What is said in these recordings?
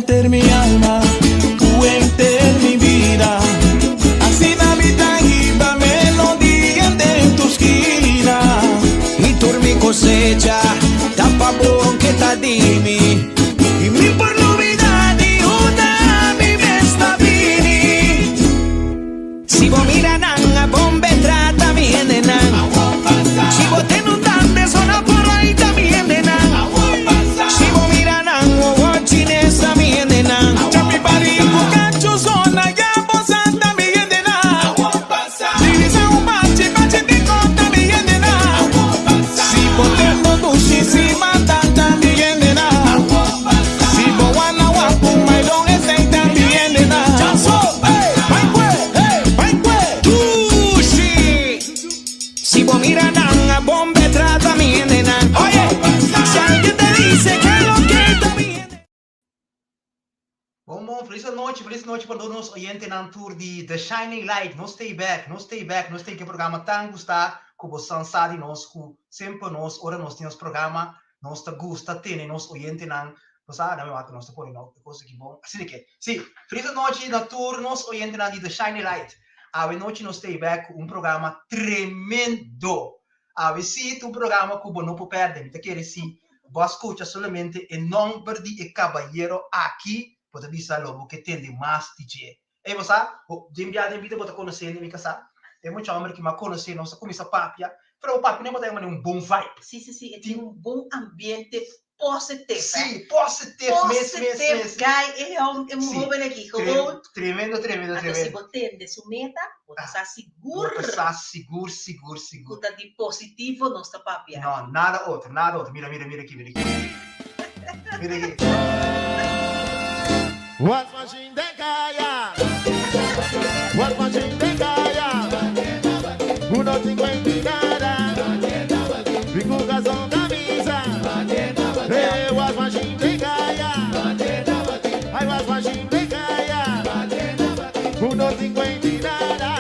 enter mi alma, ku enter mi bida. Asina mi ta hiba melodia den tur skina. I tur mi kosecha ta pa bo ke ta di mi. I mi por lubida di unda mi mes ta bini. Si bo mira nan a bombe trata mi hendenan. Si bo ten un dande zona por ahí ta mi hendenan. Si bo mira nan wowo chines ta mi hendenan. Chapi bari ku kachu zona ya bo sa ta mi hendenan. Divisa un bachi bachi di kon ta mi hendenan. Si bo ten bo dushi si mata ta mi hendenan. Si bo wana wapu maidon esei ta mi hendenan. Dushi! Si bo mira nan a bon be trata mi hendenan. Oye, si alguien te dice que lo que ta mi hende. Bon bon, felis anochi, felis nochi pa tur nos oyentenan tur di The Shining Light. Nos stay back, nos stay back, nos stay ku e programa tan gustá ku bosan sa di nos ku semper nos ora nos tin nos programa nos ta gusta tene nos oyentenan bo sa dame wak nos ta pone no e kos aki bon asina ke si felis anochi na tur nos oyentenan di The Shining Light. Awe nochi nos stay back ku un programa tremendo. Awe sí ta un programa ku bo no por pèrdè. Mi ta kere si bo a skucha solamente e nòmber di e kabayero aki, bo ta bisa lo bo ke tende mas di dje. Ey, bo sa, bo den bia den bida bo ta konosé mi kasá. E mucha hòmber ki mi a konosé, nos a kuminsá papia, pero bo papia no bo ta mane un bon vibe. Sí, sí, sí, e tin un bon ambiente positive. Sí, positive, mes, mes, mes. Guy, e hom, e hoben aki, gewoon. Tremendo, tremendo, Anto tremendo. si bo tende su meta, bo ta sa sigur. Bo ta sa sigur, sigur, sigur. Ku ta di positivo nos ta papia. No, nada otro, nada otro. Mira, mira, mira aki, mira aki. Mira aki. Was machine den kaya Was machine den kaya Uno cincuenta y nada Rico calzón camisa Hey, was machine den kaya Ay, was machine den kaya Uno cincuenta y nada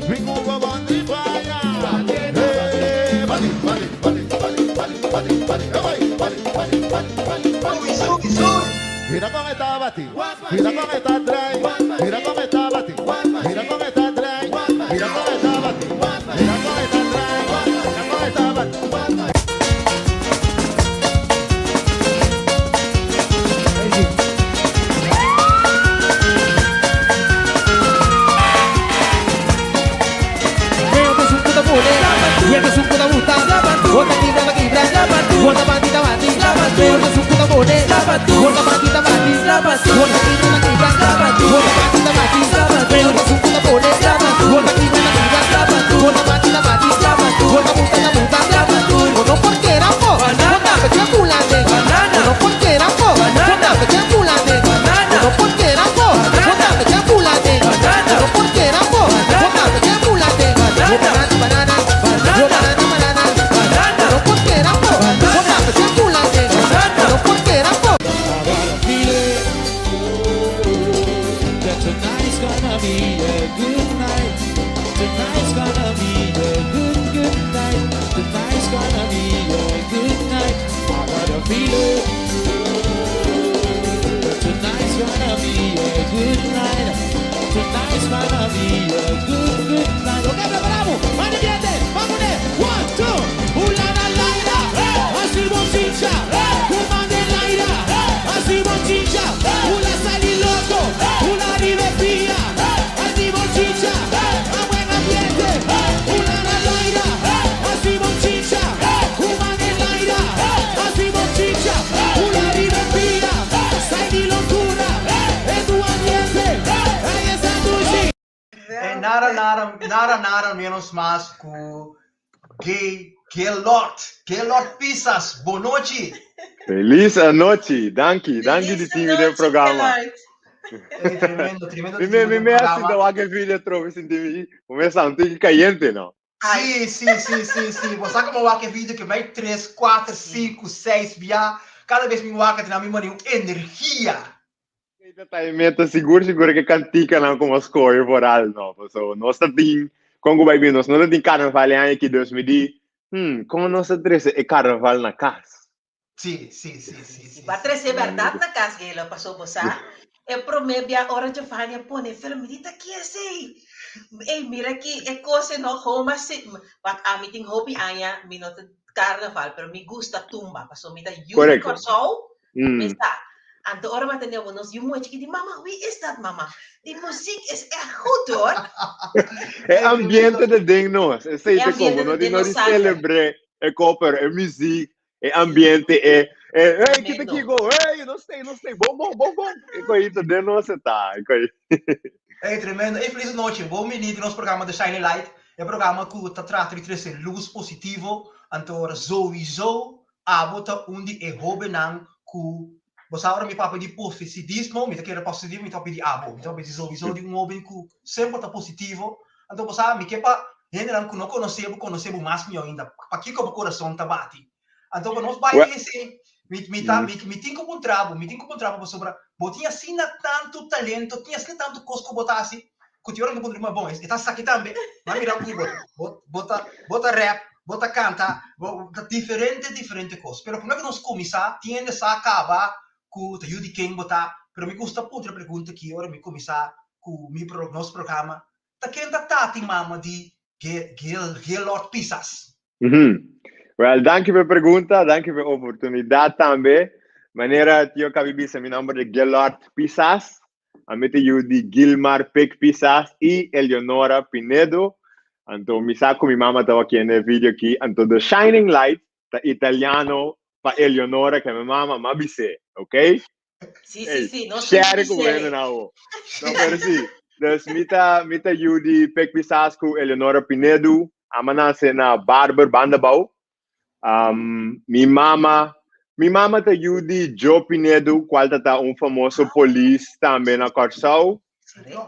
Rico bobón de falla Hey, bati, bati, bati, bati, bati, bati, bati, hey, bati, bati, bati, bati, Subi, subi, subi. Mira kon e ta bati, mira kon e ta drai, mira kon e ta bati, mira kon e ta drai, mira kon e ta bati, mira kon e ta drai, mira kon e ta bati. Eh, nada, nada, nada, nada menos mas ku Gay Gaylord, Gaylord Pisas. Bon nochi. Feliz anochi. Danki, danki di tin mi den programa. Eh, tremendo, tremendo. Mi me, mi me hace da wak video trobe sinti mi, mi sa un tiki caliente, no? Sí, sí, sí, sí, sí. Bo sa como wak video que vai 3, 4, 5, 6 bia. Cada vez mi wak na mi mani un energia. Ita ta e meta sigur sigur ke kantikanan ku nos skohe vooral no. Paso nos ta tin kon ku bai bin nos no ta tin karnaval e aña aki dus mi di hmm kon nos ta trese e karnaval na kas. Sí, sí, sí, sí, sí. Ba trese bèrdat na kas, Gelo, paso bo sa, e promé bia ora Giovanni a pone film, mi di ta ki esei? Ey, mira ki e kos e no homa si, wak ami tin hopi aña mi no ta karnaval, pero mi gusta tumba, paso mi ta yu di Kòrsou, mi sa. Anto ora mi a tende bo nos yu muhé chikit di, mama, wie is dat mama? Die muziek is echt goed hoor. E ambiente ta den nos, esei ta komo, no di no di selebr'é e koper, e muziek, e ambiente, e e hey kita kiko, hey no stay, no stay, bon bon bon bon, e koe ta den nos e ta, e koe. Hey tremendo, hey felis nochi, bon bini den nos programa The Shining Light, e programa ku ta trata di trese lus positivo, anto ora souiso abo ta un di e hobennan ku bo sa ora mi papia di positivismo, mi ta kere positivo, mi ta papia di abo, mi ta papia di souiso di un hoben ku semper ta positivo, anto bo sa mi ke pa hendenan ku no konosé bo konosé bo mas mihó ainda, pakiko bo kurason ta bati. Anto pa nos bai den esei, mi mi ta mi mi tin ku puntra bo, mi tin ku puntra bo pasobra bo tin asina tantu talento, tin asina tantu kos ku bo ta hasi, ku tin ora mi ta puntra mi, bon, e ta esaki tambe? Mi a mira ku bo bo bo ta bo ta rap, bo ta kanta, bo ta diferente diferente kos. Pero promé ku nos kuminsá, tin hende sa kaba ku ta yu di ken bo ta, pero mi gusta puntra e pregunta aki ora mi kuminsá ku mi pro nos programa, Ta ken ta tata i mama di Gaylord Pisas? Well, danki pa e pregunta, danki pa e oportunidat tambe. Manera Tio kabi bisa, mi nomber ta Gaylord Pisas. Ami ta yu di Gilmar Pik Pisas i Eleonora Pinedo. Anto mi sa ku mi mama ta wak yendo e video aki. Anto The Shining Light ta italiano pa Eleonora, ke mi mama, m'a bis'é, ok? Sí, sí, sí. No share ku bueno na wo. No, pero sí. Dus mi ta, mi ta yu di Pek Pisas ku Eleonora Pinedu. Ama nase na Barber Bandabou. Um, mi mama, mi mama ta yu di Joe Pinedu, kual ta ta un famoso polis tambe na Kòrsou.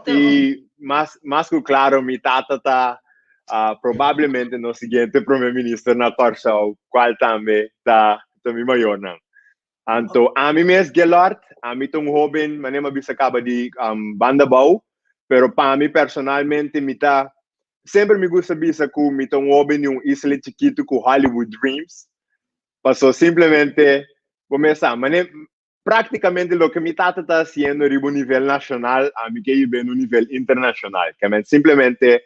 I mas, mas ku klaro mi tata ta uh, probablemente nos siguiente prome minister na Kòrsou, kual tambe ta, ta mi mayornan. Anto ami mes Gelord, ami ta un hoben, manera mi a bisa caba di um, banda bou, pero pa mi personalmente mi ta, semper mi gusta bisa cu mi ta un hoben di un isla chikitu cu Hollywood dreams, paso simplemente, bo mes sa, mane, practicamente loke mi tata ta haciendo riba un nivel nacional, ami ke yib'e na un nivel internacional, ke men simplemente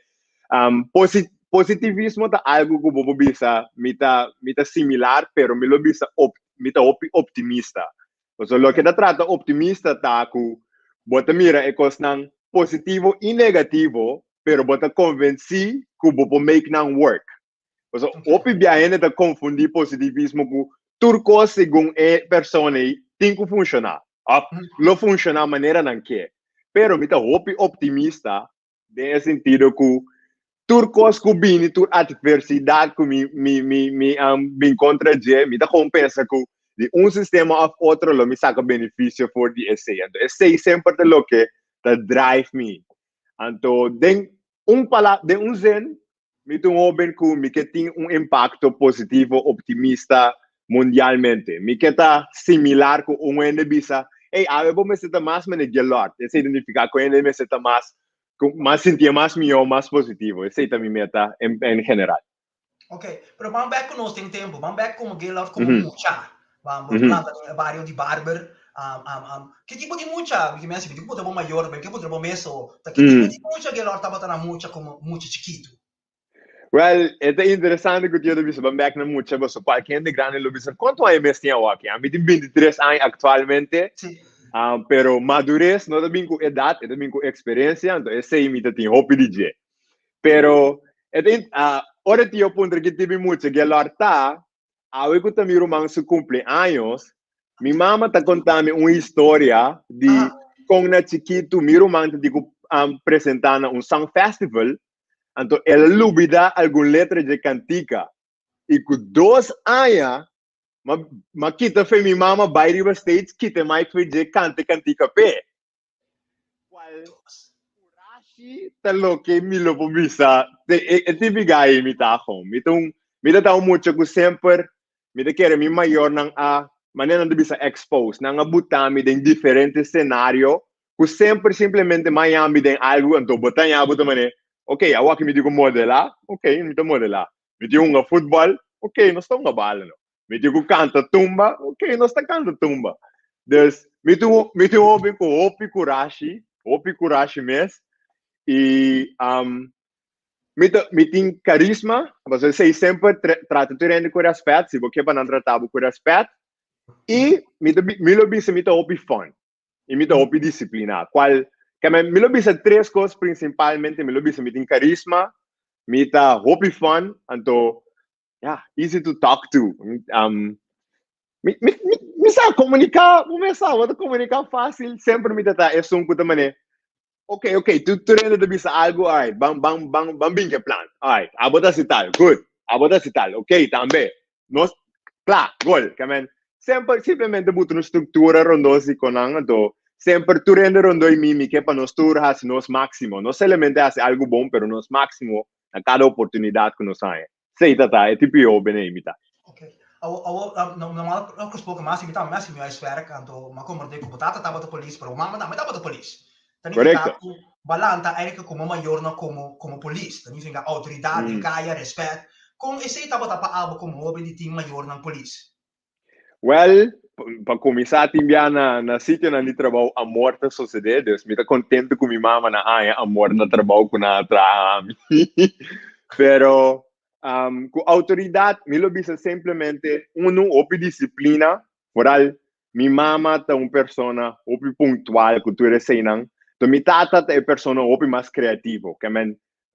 um, posi positivismo ta algo cu bo por bisa mi ta, mi ta similar, pero mi lo bisa op mi ta hopi optimista. Pasobra loke ta trata optimista ta ku bo ta mira e kosnan positivo i negativo, pero bo ta konvensí ku bo por make nan work. Pasobra hopi bia hende ta konfundí positivismo ku tur kos segun e persona ei tin ku funshoná òf lo funshoná manera nan ke. Pero mi ta hopi optimista Den e sentido ku tur kos ku bini, tur atversidat ku mi mi mi mi um, bin kontra dje, mi ta kon pensa ku di un sistema òf otro lo mi saka benefisio for di esei. Anto esei semper ta loke ta drive mi. Anto den un pala den un zin mi ta un hoben ku mi ke tin un impakto positivo, optimista mundialmente. Mi ke ta similar ku un hende bisa, Ey, awe bo mester ta mas manera Gelord. Esei ta nifiká ku hende mester ta mas, ku mas sintié mas mihó, mas positivo. Esei ta mi meta en en general. Ok, pero ban bek ku nos den tempu. Ban bek komo Gelord komo mucha. Ban bo planta den e bario di Barber. Ki tipo di mucha? Mi ke mi tin ku puntra bo mayor, mi ke puntra bo mes o ta ki tipo di mucha Gelord tabata na mucha komo mucha chikitu? Well, e ta interesante ku tio ta bisa ban bek na mucha pasobra kualke hende grandi lo bisa kuantu aña mes tin awoki? Ami tin 23 aña aktualmente. Pero madures no ta bin ku edat, e ta bin ku eksperensia, anto esei mi ta tin hopi di dje. Pero e ta ora tio puntra ki tipo di mucha Gelord ta, Awe ku ta mi ruman su kumpleaños, mi mama ta konta mi un historia di kon na chikitu mi ruman ta di ku presentá na un song festival, anto el a lubidá algun letra dje kantika i ku dos aña ma ma kita fe mi mama bai riba stage kita e mic fe dje kanta e kantika p'e. Cual curashi ta loke mi lo por bisa te e e tipi gai mi ta gewoon. Mi ta un mi ta ta un mucha cu semper mi ta kere mi mayornan a manera nan ta bisa expose, nan a buta mi den diferente scenario cu semper simplemente maya mi den algo anto bo ta ya bo ta mane ok awor aki mi tin cu modela, ok mi ta modela, mi tin hunga futbol, ok nos ta hunga bala no. Mi tin ku kanta tumba, ok, nos ta kanta tumba. Dus, mi ta mi ta un hoben ku hopi kurashi, hopi kurashi mes. I um, mi ta mi tin karisma, pasobra esei semper trata tur hende ku rèspèt, si bo ke pa nan trata bo ku rèspèt. I mi ta mi lo bisa mi ta hopi fun. I mi ta hopi disipliná. Kual ke men mi lo bisa tres kos prinsipalmente, mi lo bisa mi tin karisma, mi ta hopi fun, anto ya, easy to talk to. Um, mi, mi, mi, mi sa komuniká, bo mes sa, bo ta komuniká fásil, semper mi ta ta esun ku ta mane, ok, ok, tu, tur hende ta bisa algu, alright, ban, ban, ban, ban bin ke plan, alright, abo ta hasi tal, good, abo ta hasi tal, ok, tambe, nos, kla, gol, ke men, semper, simplemente buta un struktura rondó si kon nan, anto, semper tur hende rondó i mi, mi ke pa nos tur hasi nos máksimo, no solamente hasi algu bon, pero nos máksimo na kada oportunidat ku nos haña. Sei ta ta, e tipo hoben ei mi ta. Ok. Awo, awo, um, normaal gesproken, mas mi ta mas mi huiswerk, anto ma comprende ku bo tata tabata polis, pero bo mama tambe tabata polis. Ta nifica Correcto. ku balanta eigenlijk komo mayornan komo komo polis. Ta nifica autoridad den kaya, respet. Kon esei tabata pa abo komo hoben di tin mayornan polis? Well, pa kuminsá tin bia na na sitionan di trabou amor ta sosodé, dus mi ta kontentu ku mi mama na haña amor na trabou ku nan a traha ami. Pero ku outoridat mi lo bisa simplemente unu hopi disiplina, foral mi mama ta un persona hopi puntual ku tur eseinan, enton mi tata ta e persona hopi mas kreativo, ke men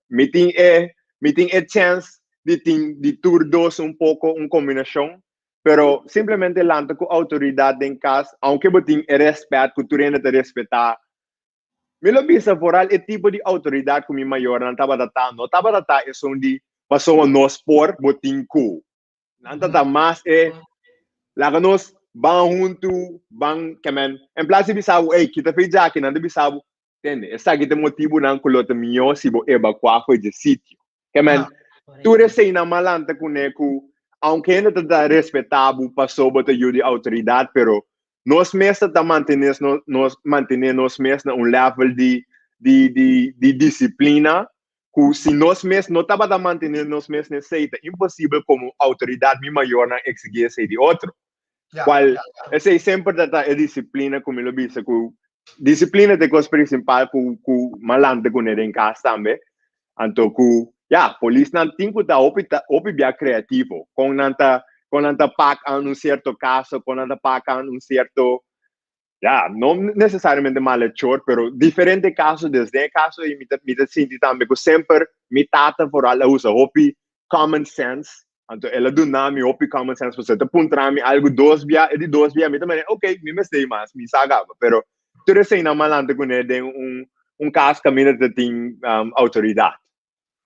Mi tin e mi tin e chance di tin di tur dos un poco un combinacion, pero simplemente lanta cu autoridad den cas, aunke bo tin e respet cu tur hende ta respeta. Mi lo bisa vooral e tipo di autoridad cu mi mayornan tabata ta, no tabata ta esun di pasobra nos por, bo tin cu. Nan ta ta mas e laga nos ban huntu, ban, ke men, en plaats di bisa bo, ey, kita fe djaki, nan ta bisa bo, Tende, esaki ta e motibunan ku lo ta mihó si bo evakuá for dje sitio. Ke men, tur eseinan malanta kuné ku aunke hende ta ta respetá bo pasó bo ta yu di outoridat, pero nos mes ta ta mantené nos mantené nos mes na un level di di di di disiplina ku si nos mes no tabata mantené nos mes na esei ta imposibel komo outoridat mi mayornan eksigí esei di otro. Cual esei semper ta ta e disciplina cu mi lo bisa cu disciplina ta e cos principal cu cu malante cu ne den cas tambe. Anto cu ya, polisnan tin cu ta hopi ta hopi bia creativo con nan ta con nan ta pak aan un cierto caso, con nan ta pak aan un cierto ya, no necesariamente malhechor, pero diferente caso, desde e caso ei mi ta mi ta sinti tambe cu semper mi tata vooral a usa hopi common sense. Anto el a duna mi hopi common sense, pasobra e ta puntra mi algu dos bia, e di dos bia mi ta manera, ok, mi mester ei mas, mi sa kaba. Pero tur eseinan malanta kuné den un un kas kaminda ta tin outoridat.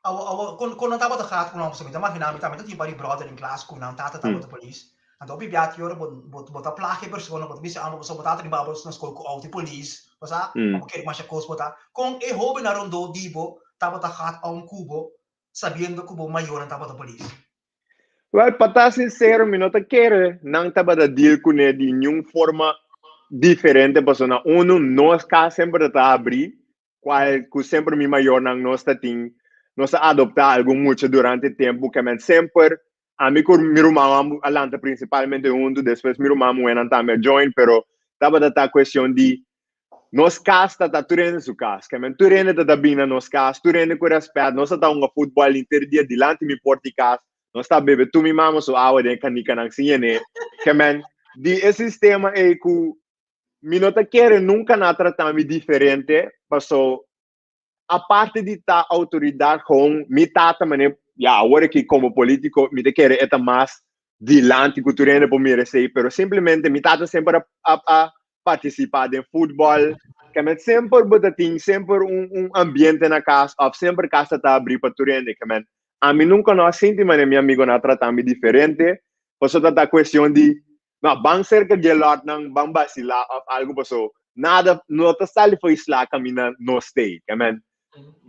Awo, awo, kon kon nan tabata gaat ku nan? Pasobra mi ta magina mi tambe ta tin pari brother den klas ku nan tata tabata polis. Anto hopi bia ti ora bo bo bo ta plaga e persona, bo ta bisa amo pasobra bo tata riba bo na skol ku outo di polis, bo sa, bo kere masha kos bo ta. Kon e hobennan rondó di bo tabata gaat aun ku bo sabiendo ku bo mayornan tabata polis? Wel, pa ta sincero, mi no ta kere nan tabata deal kuné di niun forma diferente, pasobra na unu nos kas semper ta ta abrí, kual ku semper mi mayornan nos ta tin, nos a adoptá algun mucha durante tempu, ke men semper ami ku mi rumannan a lanta prinsipalmente huntu, despues mi ruman muhénan tambe a join, pero tabata ta kuestion di Nos kas ta ta tur hende su kas. Ke men tur hende ta ta bin na nos kas, tur hende ku rèspèt. Nos ta ta hunga futbòl henter dia dilanti mi porta di kas. Nos ta bebe tur mi mama su awa den e kanikanan sin yen'é. Ke men di e sistema ei ku mi no ta kere nunka nan a trata mi diferente, paso aparte di ta outoridat gewoon mi tata mane ya awor aki komo politiko mi ta kere e ta mas dilanti ku tur hende por mira esei pero simplemente mi tata semper a a a partisipa den futbòl kemen semper bo ta tin semper un un ambiente na kas òf semper kas ta ta abrí pa tur hende kemen ami nunka no a sinti mane mi amigonan a trata mi diferente pasobra ta ta kuestion di No, ban serka dje lòtnan, ban basilá òf algu paso nada no ta sali for isla kaminda nos stay. Ke men,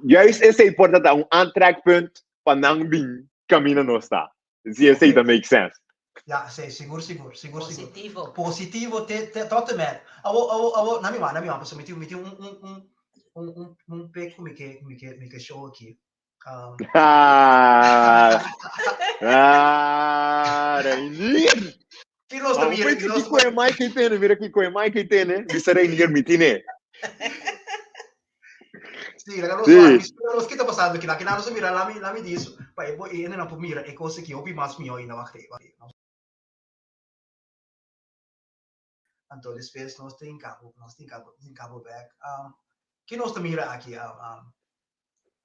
juist esei por ta ta un aantrekpunt pa nan bin kaminda nos ta. Si esei ta make sense. Ja, esei, sigur, sigur, sigur, sigur. Positivo. Positivo te, te, tot en met. Awo, awo, awo, na mi wak, na mi wak, pasobra mi tin, mi tin un, un, un, un, un, un pek ku mi ke, mi ke, mi ke show aki. Um, Ah, ah, Reinier. Ki nos ta Vamos mira, ver ki nos kiko e Mike tene, mira kiko e Mike tene. Bisa Reinier mi tine. Sí, laga nos Sí. wak, mira nos kita pasando aqui. Aqui nos mira, lami, lami disso. Pa e bo e não por mira, e coisa que opi mais mio ainda wacht even. Anto después nos tem cabo, nos tem cabo, tem cabo back. Um, que nos ta mira aqui? Um, um,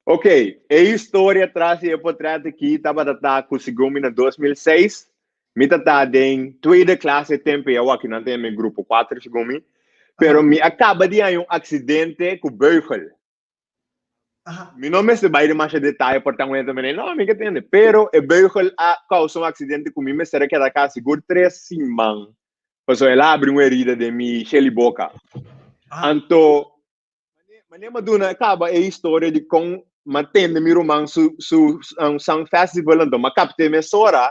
Ok, e historia tras di e portret aki tabata ta ku segun mi na 2006, mi ta ta den tweede klas e tempo ei awor aki nan ta yama e grupo 4 segun mi, pero mi a kaba di haña un aksidente ku beugel. Mi no mester bai den masha detaye por tan wenta manera, no mi ke tende, pero e beugel a kousa un aksidente ku mi mester a keda kas sigur tres siman, pasobra el a abri un herida den mi shel i boka. Anto Mane m'a duna kaba e historia di kon m'a tende mi ruman su su um, Sound Festival anto m'a kapte mesora.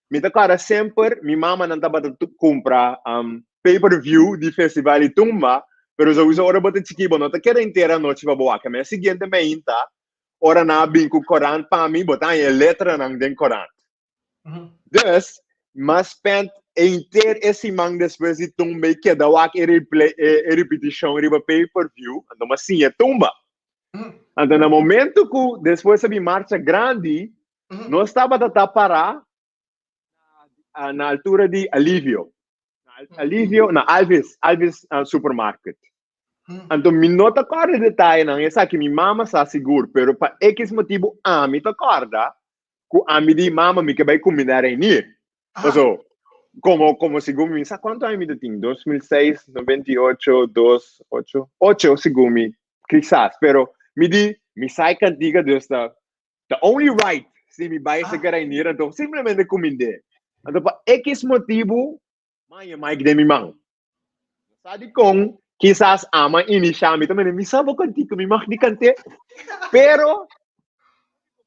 Mi ta kòrda semper mi mamanan tabata kumpra um, pay per view di Festival di Tumba, pero sowieso ora bo ta chikí bo no ta keda henter anochi pa bo wak. Mi a siguiente mainta ora nan a bin ku korant pa mi, bo ta haña e letranan den korant. Dus, m'a spend henter e siman despues di tumba i keda wak e replay, e, e repetishon riba pay per view, anto m'a siña tumba. Anto na momento ku despues a bin marcha grandi, nos tabata ta pará na, na altura di Alivio. Na Alivio, na Alvis, Alvis uh, Supermarket. Anto mi no ta kòrda detayenan, esaki mi mama sa sigur, pero pa X motibu ami ta kòrda ku ami di mama mi ke bai kuminda Reinier. Paso, como, como segun mi, sa kuantu aña mi ta tin? 2006, 98, 2, 8, 8 segun mi, kisas. Pero mi di, mi sa e kantika, dus ta, the only right si mi bai serka Reinier, anto simplemente kumind'é. Anto pa X motibu, m'a mic den mi man. Sa dikon kisas ama iniciá mi ta mende mi sa bo kantika mi mag di kant'é pero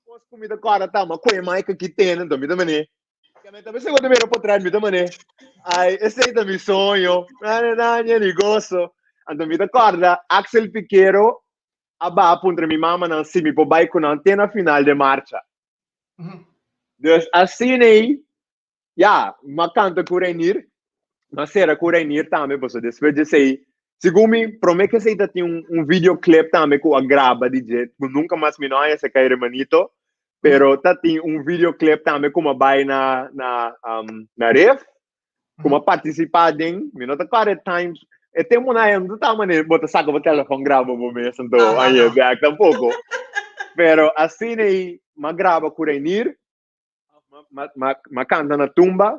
kos ku mi ta kòrda ta ma ku e mic aki tene anto mi ta mende mi ta mester ku ta mira potret mi ta mende ai esei ta mi soño na na na ña ni goso anto mi ta kòrda Axel Piquero a baha puntra mi mamanan si mi por bai ku nan te na final de marcha dus asina ei Ya, m'a kanta ku Reinier, m'a sera ku Reinier tambe, pasobra despues di esei, segun mi, promé ku esei ta tin un un videoclip tambe ku a graba di dje, ku nunka mas mi no haña esei kai hermanito, pero ta tin un videoclip tambe ku m'a bai na na na Rif, ku m'a partisipá den, mi no ta kòrda e times, e tempunan ei no ta ta manera bo ta saka bo telefòn graba bo mes anto haña bèk tampoko, pero asina ei m'a graba ku Reinier. Ma, ma, ma canta na tumba.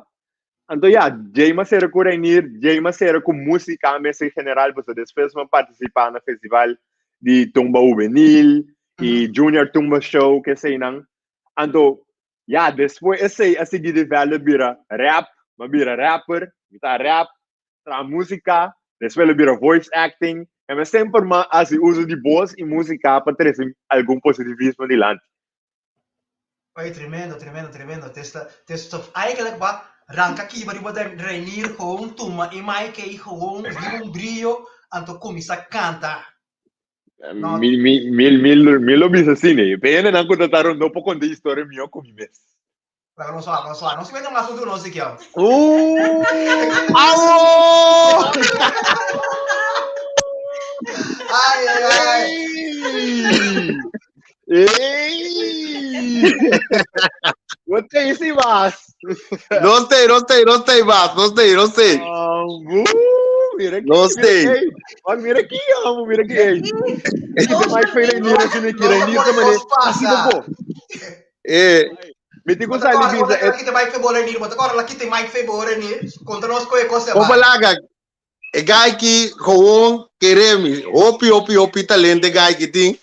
Anto ya, djei ma sera cu Reinier, djei ma sera cu musica mes en general, pasobra despues ma participa na festival di tumba juvenil y junior tumba show, ke eseinan. Anto, ya, despues esei a sigui develop bira rap, ma bira rapper, mi ta rap, traha musica, despues lo bira voice acting, en mi semper ma hasi uso di voz y musica pa trece algun positivismo dilanti. Oye, tremendo, tremendo, tremendo. Testa, testa, eigenlijk ba ranka kiba riba de Reinier gewoon tuma e mic ei gewoon riba un brio anto kuminsá kanta. No. Mi, mi, mi, mi, mi lo bisa así, ne. Pe nan ku ta ta no por konta historia mihó ku mi mes. Laga nos wak, nos wak. Nos wende mas un nos iki. Awo! Ai, ai, ai. Ey! Wat kan je zien, baas? No stay, no stay, no stay, baas. No stay, no stay. Ambu, mira aqui. No stay. Mira, ei, olha, mira aqui, amo, mira aqui. Ei. Esse Mike foi Reinier, assim, aqui, Reinier também. Passa. Eh, Mi tin ku sali bisa. Bota kita Mike Febor Reinier, bota agora lá kita Mike Febor Reinier. Conta nos coe cosa. Opa laga. E guy ki gewoon kere mi. Hopi, hopi, hopi talento e guy ki tin.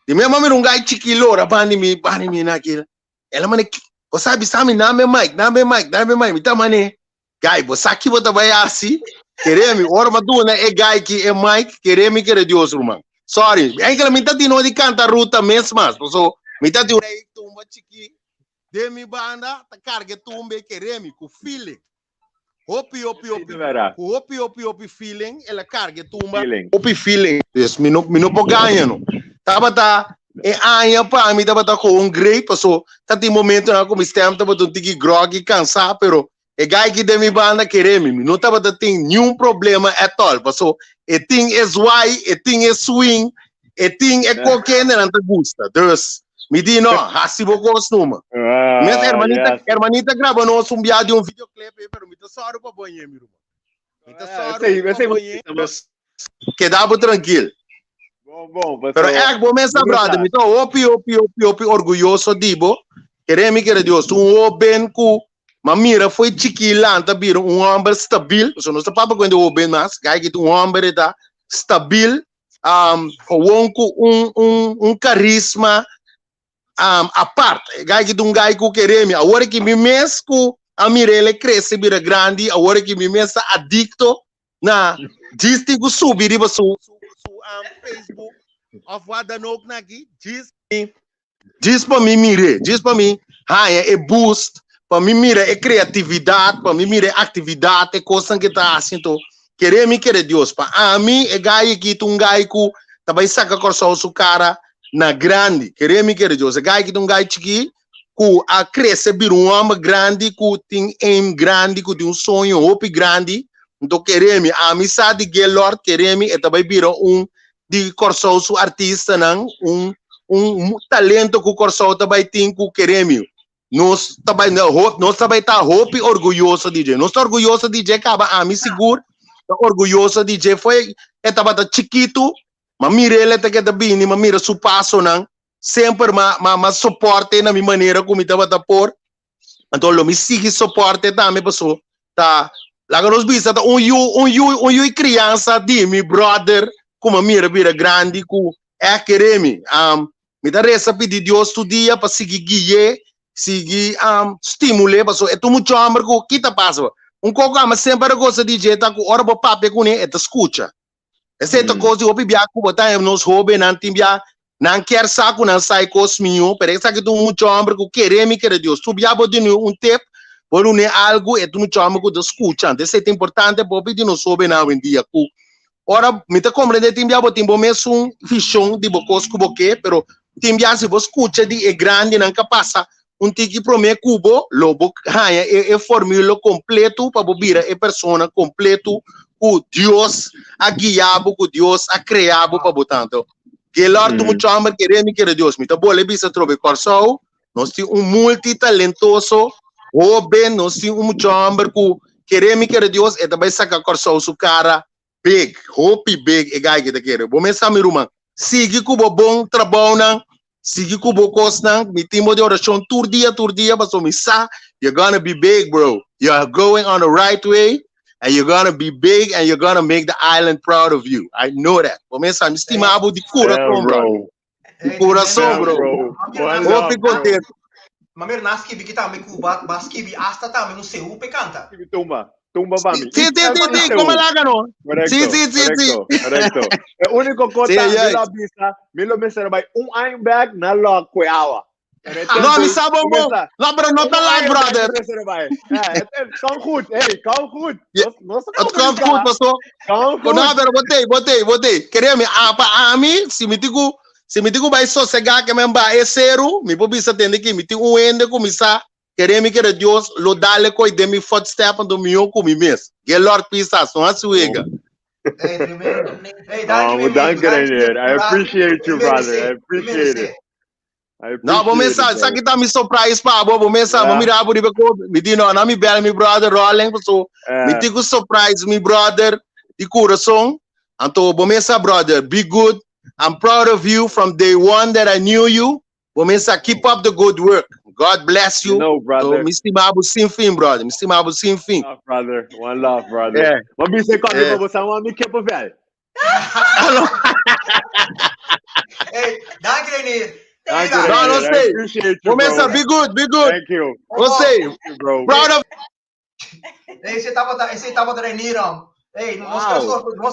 Di mi mami un guy chikilo ora bandi mi, bandi mi na kila. Ela mane, bo sabi sami name Mike, name Mike, name Mike. Mi ta mane, guy, bo sa ki bo ta bai hasi? Kere mi, ora ma duna e guy ki e Mike, kere mi kere Dios ruman. Sorry, enkele mi ta tin di canta ruta mes mas, so mi ta tin un tumba chiki den mi banda ta carga e tumba e kere mi ku feeling. Hopi, hopi, hopi, ku hopi, hopi, hopi feeling, el a carga e tumba. Feeling. Hopi feeling. Dus mi no, mi no por gaña no. Tabata. E aña pa mi tabata gewoon great paso tatin momentonan ku mi stem tabata un tiki groggy, kansá, pero e guy ki den mi banda kere mi, mi no tabata tin niun problema at all paso e tin e zwaai, e tin e swing, e tin e koke nan ta gusta. Dus mi di no, hasi bo kos numa. Mes hermanita, hermanita graba nos un bia di un videoclip, pero mi ta sorry pa bo mi ruman. Mi ta sorry pa bo. Dus keda bo trankil. Bon, bon, Pero echt, bo mesa, brother, mi ta hopi, hopi, hopi, hopi orgulloso di bo. Kere mi kere Dios, un hoben ku ma mira foi chiki lanta bira un homber stabil. So no ta papia ku hoben mas, gai ki un homber eta stabil, gewoon ku un carisma apart. Gai ki un gai ku kere mi. Awor ki mi mes ku a mirele crece bira grandi, awor ki mi mes ta adicto na djis tin ku subi riba su Facebook of wat dan ook na aki, djis pa mi mire, djis pa mi haña e boost, pa mi mira e creatividad, pa mi mira e actividad, e kosnan ke ta hasi. Anto kere mi kere Dios, pa ami e gai aki ta un gai ku ta bai saka Kòrsou su kara na grandi. Kere mi kere Dios, e gai aki ta un gai chikí ku a krese bira un hòmber grandi ku tin aim grandi, ku tin un soño hopi grandi. Anto kere mi, ami sa di Gaylord, kere mi e ta bai bira un di Kòrsou su artistanan, un talento ku Kòrsou ta bai tin ku kere mi nos ta bai nos ta bai ta hopi orguyoso di dje. Nos ta orguyoso di dje kaba, ami sigur ta orguyoso di dje. Foi e tabata chikitu, ma mir'el ta keda bini, ma mira su pasonan semper, ma soporte na mi manera ku mi tabata por. Anto lo mi sigui soporte tambe paso ta laga nos bisa ta un yu crianza di mi brother ku ma mira bira grandi ku e kere mi. Mi ta resa pidi Dios tur dia pa sigui gui'é, sigui stimul'é, paso e ta un mucha homber ku kita pasa. Un koko ama semper a gosa di dje ta ku ora bo papia kuné e ta skucha. Esei ta kos di hopi bia ku bo ta nos hóbennan tin bia nan kier sa ku nan sa e kos mihó, pero esaki ta un mucha homber ku kere mi kere Dios. Tur bia bo dun'é un tip, bo dun'é algu, e ta un mucha homber ku ta skucha. Anto esei ta importante pa hopi di nos hóbennan awendia ku ora mi ta komprendé tin bia bo tin bo mesun vishon di bo kos ku bo ke, pero tin bia si bo skucha di e grandinan ka pasa un tiki promé ku bo, lo bo haña e formula kompletu pa bo bira e persona kompletu ku Dios a guia bo, ku Dios a krea bo pa bo tanto. Gaylord mucha hòmber kere mi kere Dios. Mi ta bole bisa trobe Kòrsou, nos tin un multitalentoso hóben, nos tin un mucha hòmber ku kere mi kere Dios, e ta bai saka Kòrsou su kara big, hopi big e gai ki ta kere. Bo mes sa, mi ruman, sigui ku bo bon trabounan, sigui ku bo kosnan, mi tin bo di orashon tur dia, tur dia, pasobra mi sa you're gonna be big, bro. You're going on the right way and you're gonna be big and you're gonna make the island proud of you. I know that. Bo mes sa, mi stima bo di kurason, bro. Di kurason, bro. Hopi kontentu. Mamer na skibi ki tambe ku ba ba skibi hasta tambe un seú pe kanta. Skibi tumba. Tumba pa mi. Sí, como laga no? Correcto. Sí. Correcto. E único cosa, mi lo avisa, mi lo mester bai un año back na lo kue awa. No, mi sa bon bon. No, pero no ta laat, brother. Kan goed, hey, kan goed. Het komt goed, paso. Kan goed. No, pero botei, botei, botei. Kere mi, apa ami, si mi tiku bai sosega ke men ba e seru, mi por bisa tende ki mi tin un hende ku mi sa, kere mi kere Dios, lo dale koi den mi footstep anto mihó ku mi mes. Gaylord Pisas, no hasi wega. Hey, tremendo. Hey, Oh, danki, dank je, Reinier. I appreciate you, brother. I appreciate it. I No, bo appreciate mesa, it, sa bro. kita mi surprise pa bo, bo mesa, bo mira bo riba ko, mi di no, na mi bel mi brother Rolling, so mi tiku surprise mi brother di corazón. Anto bo mesa, brother, be good. I'm proud of you from day one that I knew you. Bo mesa, keep up the good work. God bless You you. know, So, brother. mi stima bo sin fin, brother. Mi stima bo sin fin. Love, brother. One love, brother. Maar wie zei, kom, ik wil mi kippenvel. Hallo. Hey, danki, Reinier. Dank je, No, no Reinier. I stay. appreciate you, Bo mesa, bro. be good, be good. Thank you. Bo stay. Thank you, bro. Proud of Hey, esei tabata Reinier. Hey, nos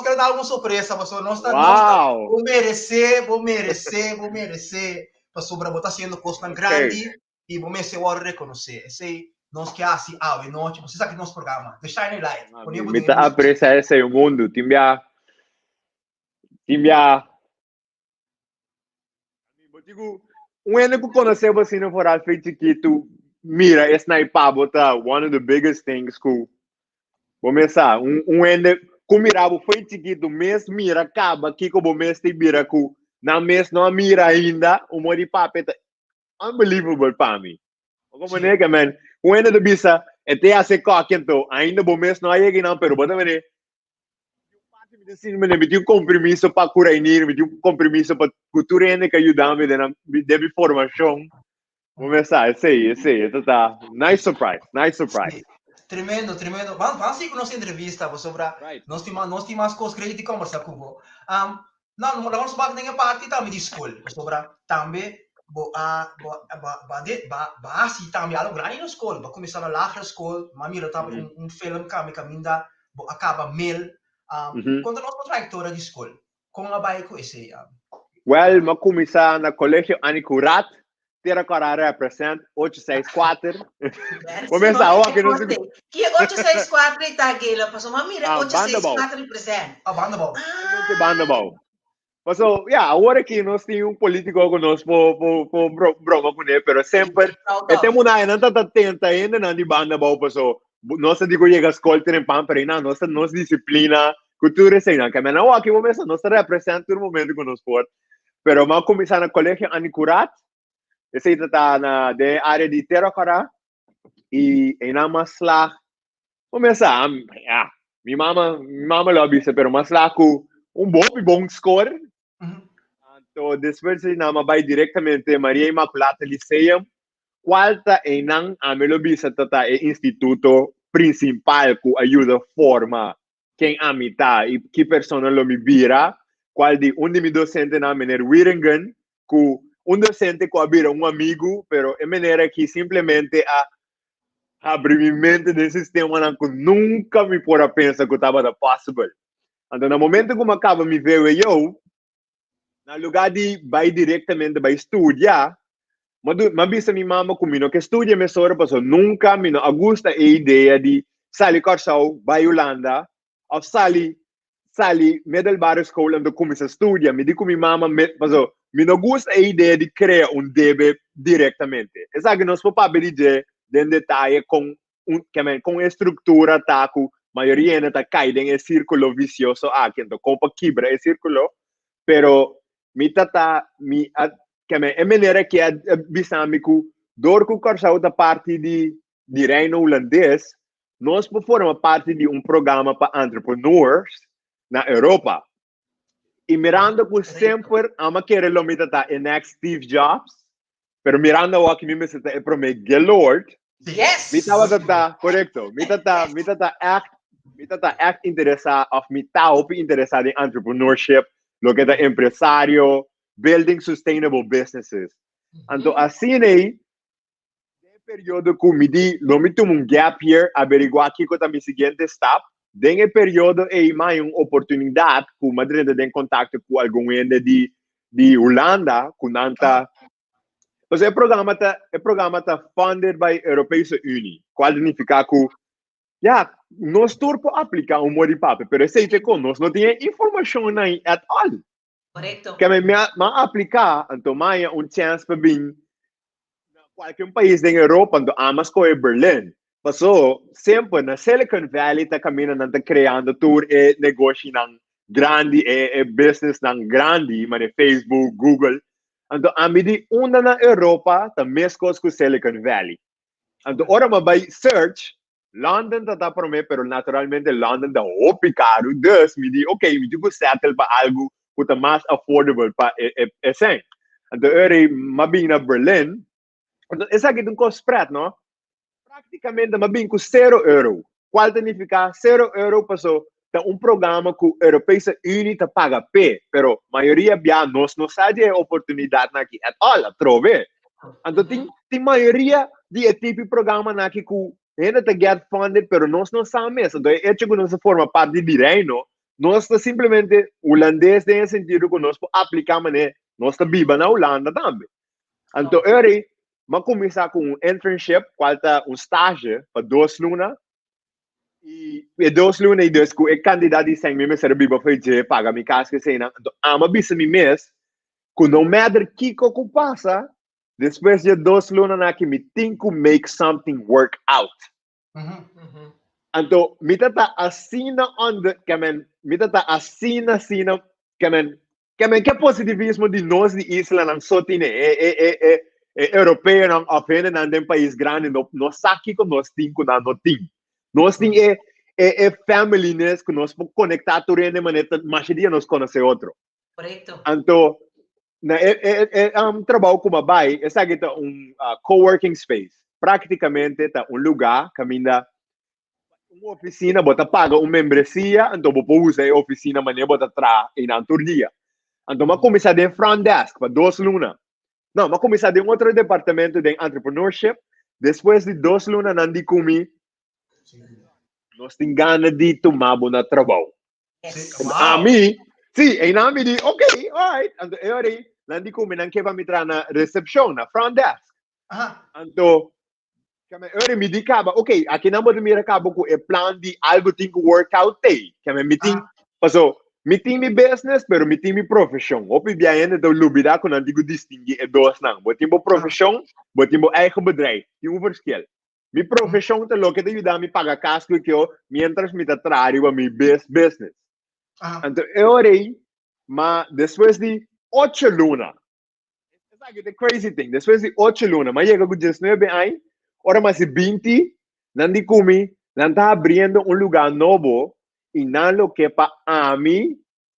ke dal un sorpresa, paso nos ta bo meresé, bo meresé, bo meresé, pasobra bo ta hasiendo kosnan grandi i bo mester wòrdu rekonosé. Esei nos ke hasi awe nochi, bo sa ku nos programa, The Shining Light. Pone bo Mi den ta lus. apresiá esei mundu. Tin bia. Tin bia. Digo, un hende ku konosé bo asina foral fe chikitu, mira e snipe bo ta one of the biggest things ku bo mes sa. Un hende ku mira bo fe chikitu mes mira kaba kiko bo mes te bira ku nan mes no a mira ainda, un modi papia ta unbelievable pa mi. Como nega, man. Un hende ta bisa, e te hace koki anto, ainda bo mes no a yega nan, pero bo ta mene, mi ta sinti mene, mi tin un compromiso pa cu Reinier, mi tin un compromiso pa cu tur hende cu a yuda mi den den mi formacion. Bo mes sa, esey, esey, e ta ta nice surprise, nice surprise. Sí. Tremendo, tremendo. Ban, ban sigui cu nos entrevista, pasobra nos tin mas, nos tin mas cos great di combersa cu bo. Um, no, no, nos bak den e parti tambe di school, pasobra tambe bo a, bo, bo, bo a de, bo a, bo a haci tambe algo grandi na school. Bo a cuminsa na lagere school, m'a mira tambe un, un film kami caminda bo a kaba mil. Konta nos bo trayektoria di skol. Kon a bai ku esei? Wèl, mi a kuminsá na Kolegio Annie Curat, Tera Kòrá represent, ocho seis kuater. Bo mester sa awor ku nos. Ki ocho seis kuater ei ta, Gelo? Pasobra mi a mira ocho seis kuater represent. Ah, Bandabou. Ah. Bandabou. Paso, ya, awor aki nos tin un polítiko ku nos por por por broma kuné, pero semper e tempu nan nan ta tenta hendenan di banda abou paso nos ta di ku yega skol trempan pero einan nos ta nos disiplina ku tur eseinan. Ke men awor aki bo mester nos ta represent tur momento ku nos por. Pero mi a kuminsá na Kolegio Anikurat, esei ta ta na den e área di Tera Kòrá i einan mi a slag. Bo mester sa, ya, mi mama, mi mama lo a bisa, pero mas la ku un hopi bon score. Anto despues di nan a bai direktamente Maria Immaculata Lyceum, kual ta einan ami lo bisa ta ta e instituto prinsipal ku a yuda forma ken ami ta i ki persona lo mi bira, kual di un di mi dosentenan, meneer Wieringen, ku un dosente ku a bira un amigu, pero e meneer aki simplemente a habri mi mente den sistemanan ku nunka mi por a pensa ku tabata possible. Anto na momento ku mi a kaba mi VWO, na lugar di bai direktamente bai studia, mi a bisa mi mama ku mi no ke studia mesora pasobra nunka mi no a gusta e idea di sali Kòrsou bai Hulanda òf sali sali middelbare school anto kuminsá studia. Mi di ku mi mama pasobra mi no gusta e idea di krea un debe direktamente. Esaki nos por papia di dje den detaye kon un ke kon e struktura ta ku mayoria hende ta kai den e sirkulo visioso aki anto kon pa kibra e sirkulo. Pero mi ta ta mi a ke e manera ke a bisa mi ku dor ku Kòrsou ta parti di di Reino Hulandes nos por forma parti di un programa pa entrepreneurs na Europa. I mirando ku semper amo a kere lo mi ta ta e next Steve Jobs, pero mirando awor ki mi mester ta e prome Gaylord, Yes! mi tabata ta, korekto, mi ta ta, mi ta ta ègt, mi ta ta ègt interesá òf mi ta hopi interesá den entrepreneurship, loke ta empresario, building sustainable businesses. Anto asina ei, Den e periodo ku mi di lo mi tuma un gap year averiguá kiko ta mi siguiente stap, den e periodo ei mi haña un oportunidat ku mi a drenta den kontakto ku algun hende di di Hulanda ku nan ta Pasobra e programa ta e programa ta funded by Europese Unie, kual ta nifiká ku ya nos tur por apliká un modo di papia, pero esei ta kon nos no tin e informashonnan at all. Correcto. Ke mi a mi a apliká, anto mi a haña un chèns pa bin na kualke un pais den Europa, anto ami a skohe Berlin. Paso semper na Silicon Valley ta kaminda nan ta kreando tur e negoshinan grandi, e e businessnan grandi, manera Facebook, Google. Anto ami di unda na Europa ta meskos ku Silicon Valley. Anto ora mi a bai search, London ta ta promé, pero naturalmente London ta hopi karu, dus mi di ok, mi tin ku settle pa algu ku ta mas affordable pa e e e sèn. Anto ora ei m'a bin na Berlin, anto esaki ta un kos pret no, praktikamente m'a bin ku sero euro, kual ta nifiká sero euro paso ta un programa ku Europese Unie ta paga p'e, pero mayoria bia nos no sa di e oportunidatnan aki at all, atrobe. Anto tin tin mayoria di e tipi programanan aki ku hende ta get funded pero nos no sa mes. Anto e echo ku nos ta forma parti di Reino, nos ta simplemente hulandes den e sentido ku nos por apliká manera nos ta biba na Hulanda tambe. Anto ora ei m'a kuminsá ku un internship kual ta un stage pa dos luna i e dos luna ei dus ku e kantidat di sèn mi mester a biba for dje paga mi kas ku eseinan. Anto amo a bisa mi mes. Ku no matter kiko ku pasa, despues di e dos lunanan aki mi tin ku make something work out. Anto mi ta ta asina on the, ke men, mi ta ta asina asina, ke men, ke men ke positivismo di nos di islanan so tine, e e e e e europeonan of hendenan den pais grandi no no sa kiko nos tin ku nan no tin. Nos tin e e e familyness ku nos por konektá tur hende manera ta masha dia nos konosé otro. Correcto. Anto na e e e um, trabou ku m'a bai, esaki ta un uh, co-working space. Práktikamente ta un lugá kaminda un ofisina bo ta paga un membresia, anto bo por usa e ofisina manera bo ta traha einan tur dia. Anto m'a kuminsá den front desk pa dos luna. No, m'a kuminsá den otro departamento den entrepreneurship. Despues di dos luna nan di ku mi, nos tin gana di tuma bo na trabou. Yes. Wow. A mi, sí, e nan mi di, ok, alright. Anto e ora ei, nan di ku mi nan ke pa mi traha na reception, na front desk. Aha. Anto, kame e ora ei mi di kaba, ok, aki nan bo ta mira kaba ku e plan di algo tin ku work out tei. Kame mi tin, paso, mi tin mi business, pero mi tin mi profeshon. Hopi bia hende ta lubida ku nan tin ku distingui e dosnan. Bo tin bo profeshon, bo tin bo eigen bedrijf. Tin un verschil. Mi profeshon ta loke ta yuda mi paga kas ku kio mientras mi ta traha riba mi business. Anto e ora ei, ma despues di ocho luna, esaki ta e crazy thing, despues di ocho luna, mi a yega ku diesnuebe aña, ora mi a hasi binti, nan di ku mi, nan ta habriendo un luga nobo i nan lo ke pa ami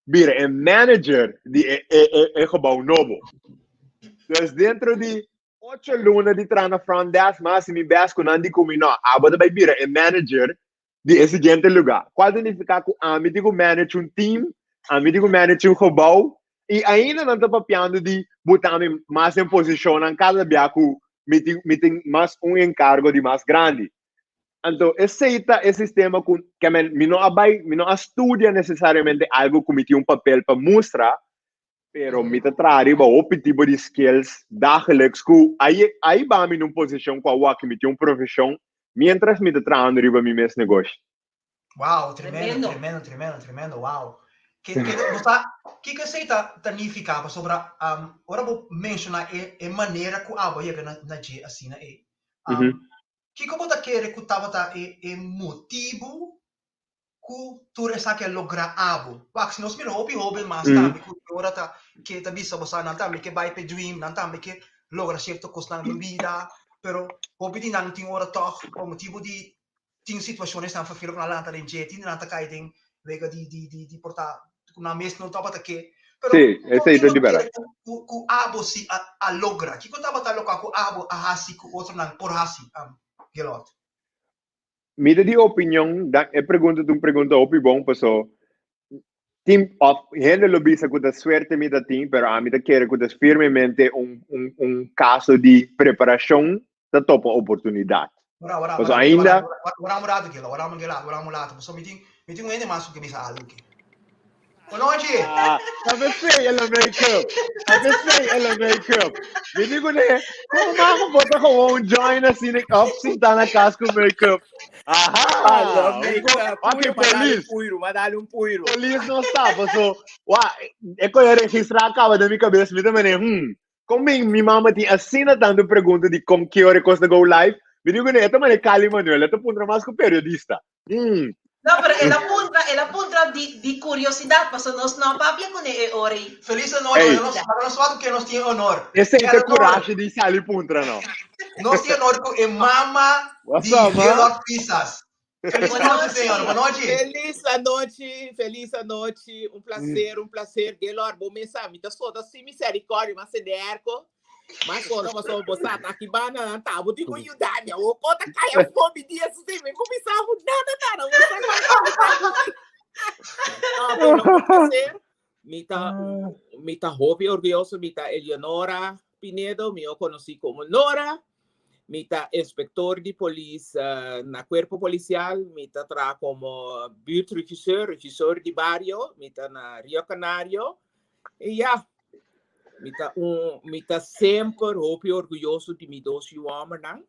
bira e manager di e e e e gebouw nobo. Dus dentro di ocho luna di traha na front desk, mi a hasi mi best ku nan di ku mi no, abo ta bai bira e manager di e siguiente luga. Kual ta nifiká ku ami tin ku manage un team, ami tin ku manage un gebouw, i ainda nan ta papiando di buta mi mas den posishonnan kada bia ku mi tin mi tin mas un enkargo di mas grandi. Anto esei ta e sistema ku ke men mi no a bai mi no a studia nesesariamente algu ku mi tin un papel pa mustra, pero mi ta traha riba hopi tipo di skills dagelijks ku ai ai ba mi na un posishon ku awor ku mi tin un profeshon mientras mi ta trahando riba mi mes negoshi. Wow, tremendo, Tremendo. tremendo, tremendo, tremendo, wow. Ke ke bo sa kiko esei ta ta nifiká pasobra ora bo menshoná e e manera ku abo a yega na na dje asina ei. Kiko bo ta kere ku tabata e e motibu ku tur esaki a logra abo? Wak, si nos mira hopi hoben mas tambe ku e ora ta ke ta bisa bo sa nan tambe ke bai p'e dream, nan tambe ke logra sierto kosnan den bida, pero hopi di nan tin ora tòg pa motibu di tin situashonnan ferfelend ku nan a lanta den dje, tin di nan ta kai den wega di di di di por ta ku nan mes no tabata ke. Pero Sí, kon esei ke ta bo di bèrdat. kere ku ku ku abo si a a logra? Kiko tabata lokual ku abo a hasi ku otronan por hasi, Gelot? Mi ta di opinion, dan e pregunta ta un pregunta hopi bon paso tin of hende lo bisa ku ta suerte mi ta tin, pero ami ta kere ku ta firmemente un un un kaso di preparashon ta topa oportunidat. Ora, ora, Paso ora, ainda ora, ora, un rato, Gelo, ora, un rato, ora, un rato. Paso mi tin, mi tin un hende mas ku bisa algo aki. Bonochi! Ah, ta pesei el a make-up. Ta pesei el a make-up. Mi digo ne, como mama bota gewoon join asina of sinta na cas cu make-up. Aha! Aló, make-up. Ok, Puiro, ma dale un police. puiro, ma dale un puiro. Police no sa, paso, wa, e koe registra acaba den mi cabeza, mi ta mene, Kon mi mi mama tin asina tantu pregunta di kon ki ora e kos ta go live, mi di kuné e ta manera Cali Manuel, e ta puntra mas ku periodista. Hmm. No, pero el a puntra, el a puntra di, di curiosidad, pasobra nos no a papia kuné e ora ei. Feliz anochi, Ey. laga nos, laga nos wak ku ken nos tin honor. Esei ta Honor. kurashi di sali puntra no. Nos tin honor ku e mama What's di up, ma? Gaylord Pisas. Feliz Boa noite, noite. senhora. Boa noite. Feliz anochi, feliz anochi. Un placer, un placer. Gaylord, bo mesa, mi ta soda sin misericordia, mas sende airco. Mas soda, mas soda, bo sa, ta aki banda, nan ta, bo tin ku yuda mi. Bo kota kaya fo mi dia, su sin, mi kumisa bo nada, nada. Bo sa, sa, sa, Ah, pero un placer. Mi ta, mi ta hopi orguyoso, mi ta Eleonora Pinedo, mi conocí como Nora. Mi ta inspector di polis na cuerpo policial, mi ta traha como buurtregisseur, regisseur di bario, mi ta na Rio Canario. Y ya, mi ta un, mi ta semper hopi orguyoso di mi dos yu hombernan.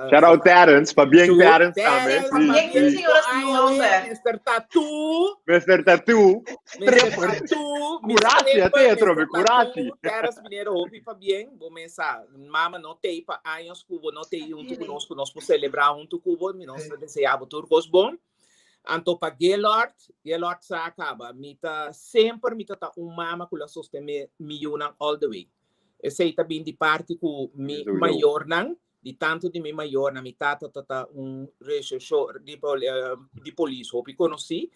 Shout out Terrence, pabien Terrence tambe. Pabien señora su nomber. Mr. Tattoo. Mr. Tattoo. Mr. Tattoo. Curatie, te trobe, curatie. Terrence Minero, hopi pabien. Bo mesa, mama no te pa años cubo, no te junto con nos, nos por celebrar junto cubo, mi nos deseabo tur cos bon. Anto pa Gaylord, Gaylord sa acaba. Mi ta semper mi ta ta un mama cu la sostene mi yunan all the way. Esei ta bin di parti ku mi mayornan, di tantu di mi mayornan, mi tata ta ta un rechercheur di di polis hopi konosí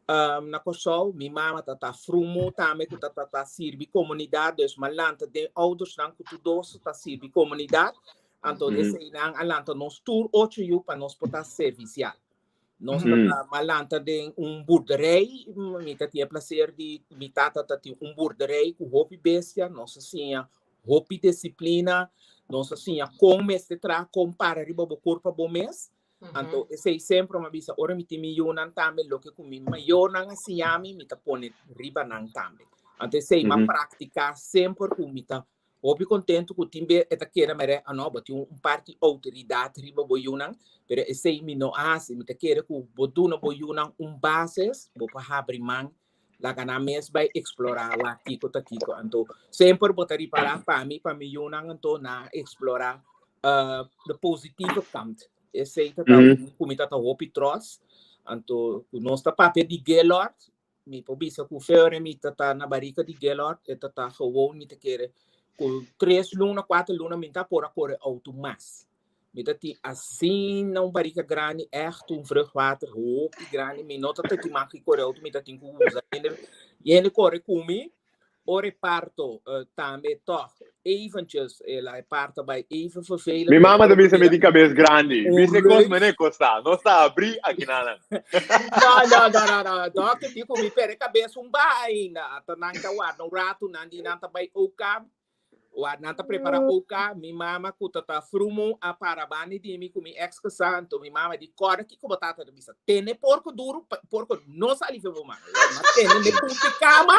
na Kòrsou, mi mama ta ta frumu tambe ku ta ta ta sirbi komunidat, dus mi a lanta den oudersnan ku tur dos ta sirbi komunidat, anto eseinan a lanta nos tur ocho yu pa nos por ta servisial. Nos mm. ta malanta den un boerderij. Mi ta tin e placer di mi tata ta tin un boerderij ku hopi bestia. Nos a siña hopi disciplina. Nos a siña kon mester tra, kon para riba bo kurpa bo mes. Mm -hmm. Anto esei sempre mi bisa ora mi tin mi yunan tambe loke ku mi mayornan a siña mi, mi ta pone riba nan tambe. Anto esei mm -hmm. ma praktika semper ku mi ta Hopi kontentu ku tin be e ta kere mere a no bo tin un parti outoridat riba bo yunan, pero esei mi no a hasi. Mi ta kere ku bo duna bo yunan un bases, bo por habri man laga nan mes bai eksplorá wak kiko ta kiko. Anto semper bo ta ripará pa mi, pa mi yunan anto nan a eksplorá de positieve kant. Esei ta ta un ku mi ta ta hopi trots. Anto ku nos ta papia di Gaylord, Mi por bisa ku Feure mi ta ta na barika di Gaylord, e ta ta gewoon mi ta kere ku tres luna, kuater luna mi ta por a kore outo mas. Mi ta tin asina un barika grandi, ègt un vruchtwater hopi grandi, mi no ta ta tin mag di kore outo, mi ta tin ku usa hende, hende kore ku mi. Ora e parto tambe tòg eventjes el a e parto bai even vervelend. Mi mama ta bisa mi tin kabes grandi. Bisa e kos mane kos ta. Nos ta abrí akinanan. No, no, no, no, no. Dòkter di ku mi perde kabes un baha ainda. Ata nan ta warda un ratu, nan di nan ta bai OK. Wak nan ta prepara OK. Mi mama ku ta ta frumu a para banda di mi ku mi ex kasá. Anto mi mama di kòrda kiko bo tata ta bisa. Tene porko duru, porko no sali fe bo mama. Ma tene ne punti kama,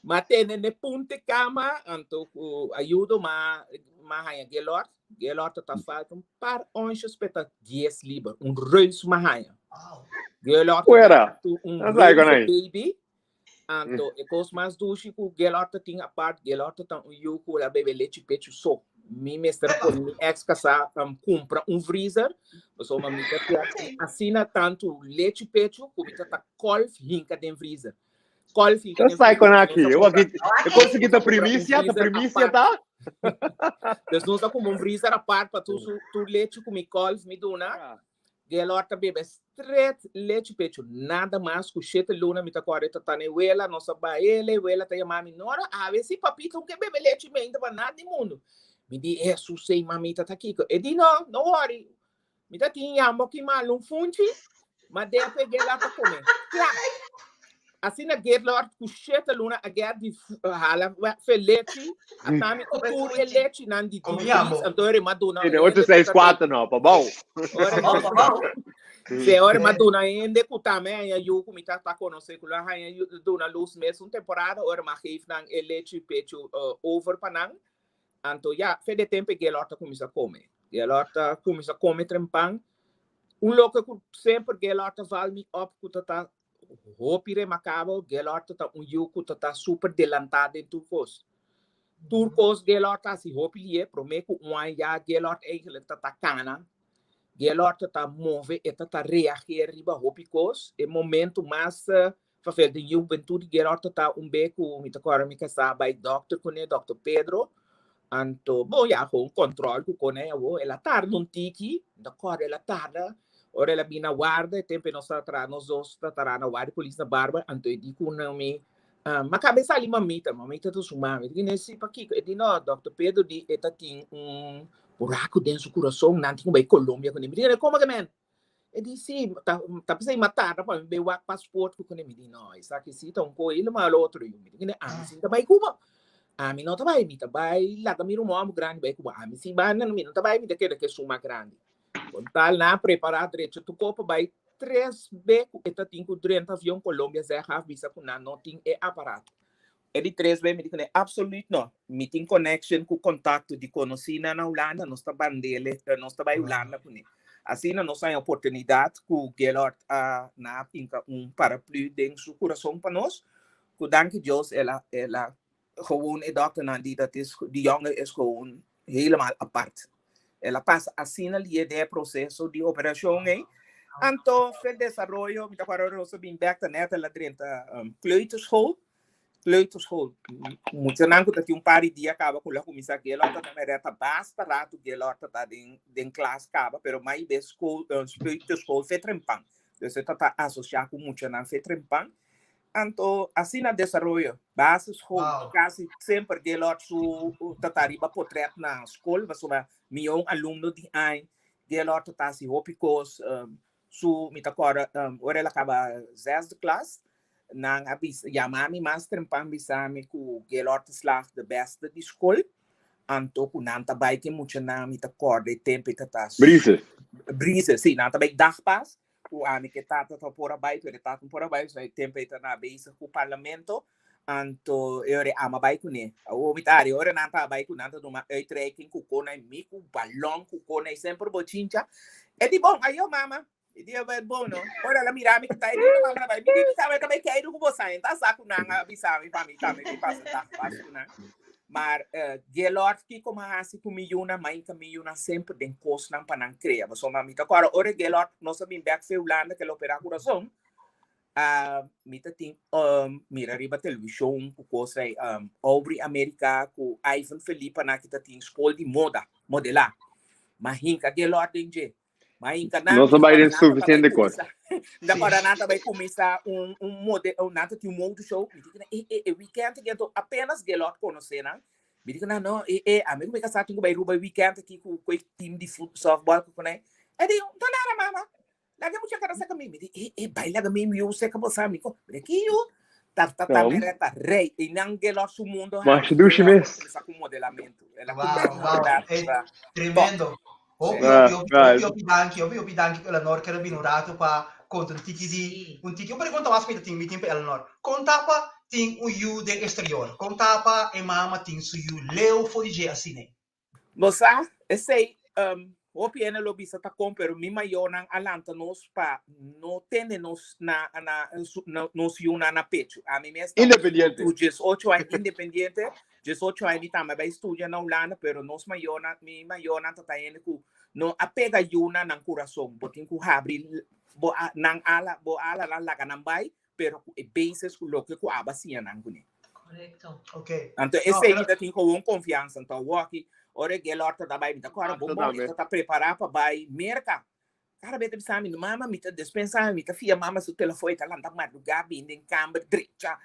ma tene ne punti kama. Anto ku ayudo ma ma haña Gaylord. Gaylord ta ta falta un par onsjes pe ta dies liber. Un reus ma haña. Gaylord ta ta un reus baby. Anto e kos mas dushi ku Gaylord ta tin apart, Gaylord ta un yu ku a bebe lechi pechu so. Mi mester a pone mi ex kasá kumpra un vriezer, pasobra mi ta tin asina tantu lechi pechu ku mi ta ta kolf hinka den vriezer. Kolf hinka den vriezer. Nos a kumpra, E kos aki ta primisia, ta primisia ta? Dus nos a kumpra un vriezer apart pa tur su tur lechi ku mi kolf mi duna. Gaylord ta bebe stret lechi pecho, nada mas ku shete luna mi ta kòrda e ta tane wela, nos a bai ele, wela ta yama mi, Nora, awe si papito un ke bebe lechi meinta pa nada di mundu. Mi di, Hesus ei mamita ta kiko? E di, no, no worry, mi ta tin yambo ki malu un funchi, ma depe Gaylord ta kome. Kla! Asina Gaylord ku shete luna a gèt di hala fe lechi, a tami ku tur e lechinan di dies, anto e rema duna Tiene ocho seis kuater no, pa bou. Se ora ma duna hende ku tambe haña yu ku mi ta ta konosé ku lo a haña yu duna lus mes un temporada, ora ma geef nan e lechi pechu over pa nan. Anto ya, fe de tempu e Gaylord ta kuminsá kome. Gaylord ta kuminsá kome trempan. Un loke ku semper Gaylord ta val mi op ku ta ta hopi remarkabel, Gaylord ta un yu ku ta ta super delantá den tur kos. Tur kos Gaylord ta hasi hopi lié, promé ku un aña ya Gaylord eigenlijk ta ta kana. Gaylord ta ta move, e ta ta reageer riba hopi kos. E momento mas vervel den juventud di Gaylord ta ta un be ku mi ta kòrda mi kasá bai dòkter kuné, dòkter Pedro. Anto, bon ya, gewoon control ku kone awo. El a tarda un tiki, mi ta kòrda el a tarda. Ora el a bini na warda, e tempu nos ta traha, nos dos ta traha na warda di polis na Barber, anto e di ku na mi, m'a kaba e sali mamita, mamita ta su mami. Mi di, ne si, pakiko? E di, no, dòkter Pedro di e ta tin un buraku den su kurason, nan tin ku bai Colombia kuné. Mi di, komo ke men? E di, si, ta ta p'esei m'a tarda pa mi bai wak paspoort ku kuné. Mi di, no, esaki si ta un koe malo otro yu. Mi di, kende ami si ta bai Cuba. Ami no ta bai, mi ta bai laga mi ruman hopi grandi bai Cuba. Ami si bai, mi no ta bai, mi ta keda ku esun mas grandi. Con tal nan a prepara drecha tur kopa bai tres be ku e ta tin ku drenta avion Colombia zeg af bisa ku nan no tin e aparato. E di tres be mi di kuné, absoluut no. Mi tin connection ku kontakto di konosínan na Hulanda, nos ta bandele, nos ta bai Hulanda kuné. Asina nos haña oportunidat ku Gaylord a na pinka un paraplu den su kurason pa nos, ku danki Dios el a el a gewoon e dokternan di dat is di jongen is gewoon helemaal apart. El a pasa asina lié den e proseso di operashon ei. Anto fe desaroyo, mi ta kòrda ora nos a bin bèk ta nèt el a drenta kleuterschool. Kleuterschool. Muchanan ku ta tin un par di dia kaba ku lo a kuminsá Gaylord ta ta rèta basta ratu Gaylord ta ta den den klas kaba, pero mai bes skol kleuterschool fe trempan. Dus e ta ta asosiá ku muchanan fe trempan. Anto asina desaroyo basisschool Wow. kasi semper Gaylord su ta ta riba potret na skol pasobra mion alumno di añ Gaylord ta ta hasi hopi kos um, su mi ta kòrda um, ora el a kaba zesde klas nan a bisa yama mi mas trempan bisa mi ku Gaylord ta slag de beste di skol anto ku nan ta bai ke muchanan mi ta kòrda e tempo e ta ta Brises. Brises, sí, nan ta bai dagpas ku ami ke tata ta por a bai, pero e tata no por a bai, so e tempo e ta na bezig ku parlamento, anto e ora e ama bai kuné. Awor mi ta hari, ora nan ta bai ku nan ta duna uitreiking ku kona i mi ku balon ku kona i semper bochincha. E di bon, ayo mama. E di e bon no. Ora el a mira mi ku ta e di mama na bai, mi di mi sabe ta bai keiru ku bo sa, ta sa ku nan a bisa mi pa mi tambe mi pasa dag pas ku nan. Maar Gaylord kiko m'a hasi ku mi yunan, m'a hinka mi yunan semper den kosnan pa nan krea. Pasobra mi ta kòrda ora Gaylord nos a bin bèk fe Hulanda ku el a operá kurason, mi ta tin mira riba televishon ku kos ei Aubrey America ku Ivan Felipa nan ki ta tin skol di moda, modelá. M'a hinka Gaylord den dje. Ma inka nan, Nos a bai den nan ta bai suficiente kos. kuminsá. Da para nan ta bai kuminsá un un mode, un nan ta tin un mode show. Mi di ku nan, e e e weekend aki anto apenas Gaylord konosé nan. Mi di ku nan, no, e e ami ku mi kasá tin ku bai Ruba e weekend aki ku ku e team di fut softball ku kuné. E di, no nada mama, laga e mucha kara saka mi. Mi di, e e bai laga mi yu seka bo sa mi ko. Mi di, ki yu? Ta ta ta Kom. mere ta rei. I nan Gaylord su mundo Masha habri. dushi Gaylord a mes. kuminsá ku modelamentu. El a Wow, kuminsá wow. modelá Hey, riba top. tremendo. Hopi, Ah, hopi, hopi, ah, hopi, hopi danki, hopi, hopi danki Eleanor, kere bini un rato pa konta un tiki di, Sí. un tiki. Un pregunta mas mi ta tin, mi tin pa Eleanor. Kon ta pa tin un yu den exterior? Kon ta pa e mama tin su yu leu for di dje asina? Bo sa, esei, um, hopi hende lo bisa ta kon, pero mi mayornan a lanta nos pa no tene nos na, na, su, na, nos yunan na pechu. Ami mes ta un Independiente. ku 18 aña independiente, 18 aña mi tambe bai studia na Hulanda, pero nos mayornan, mi mayornan ta ta hende ku no a pega yunan nan kurason. Bo tin ku habri bo a, nan ala, bo ala nan laga nan bai, pero ku e basis ku loke ku aba siña nan kuné. Correcto. Ok. Anto No, esei pero mi ta tin gewoon konfiansa. Anto awoki, ora e Gaylord ta bai, mi ta kòrda bon bon, e ta ta prepará pa bai Merka. Kada bes ta bisa mi, mama, mi ta despensa, mi ta fia mama su telefon, e ta lanta madrugá, bini den kamber, drecha,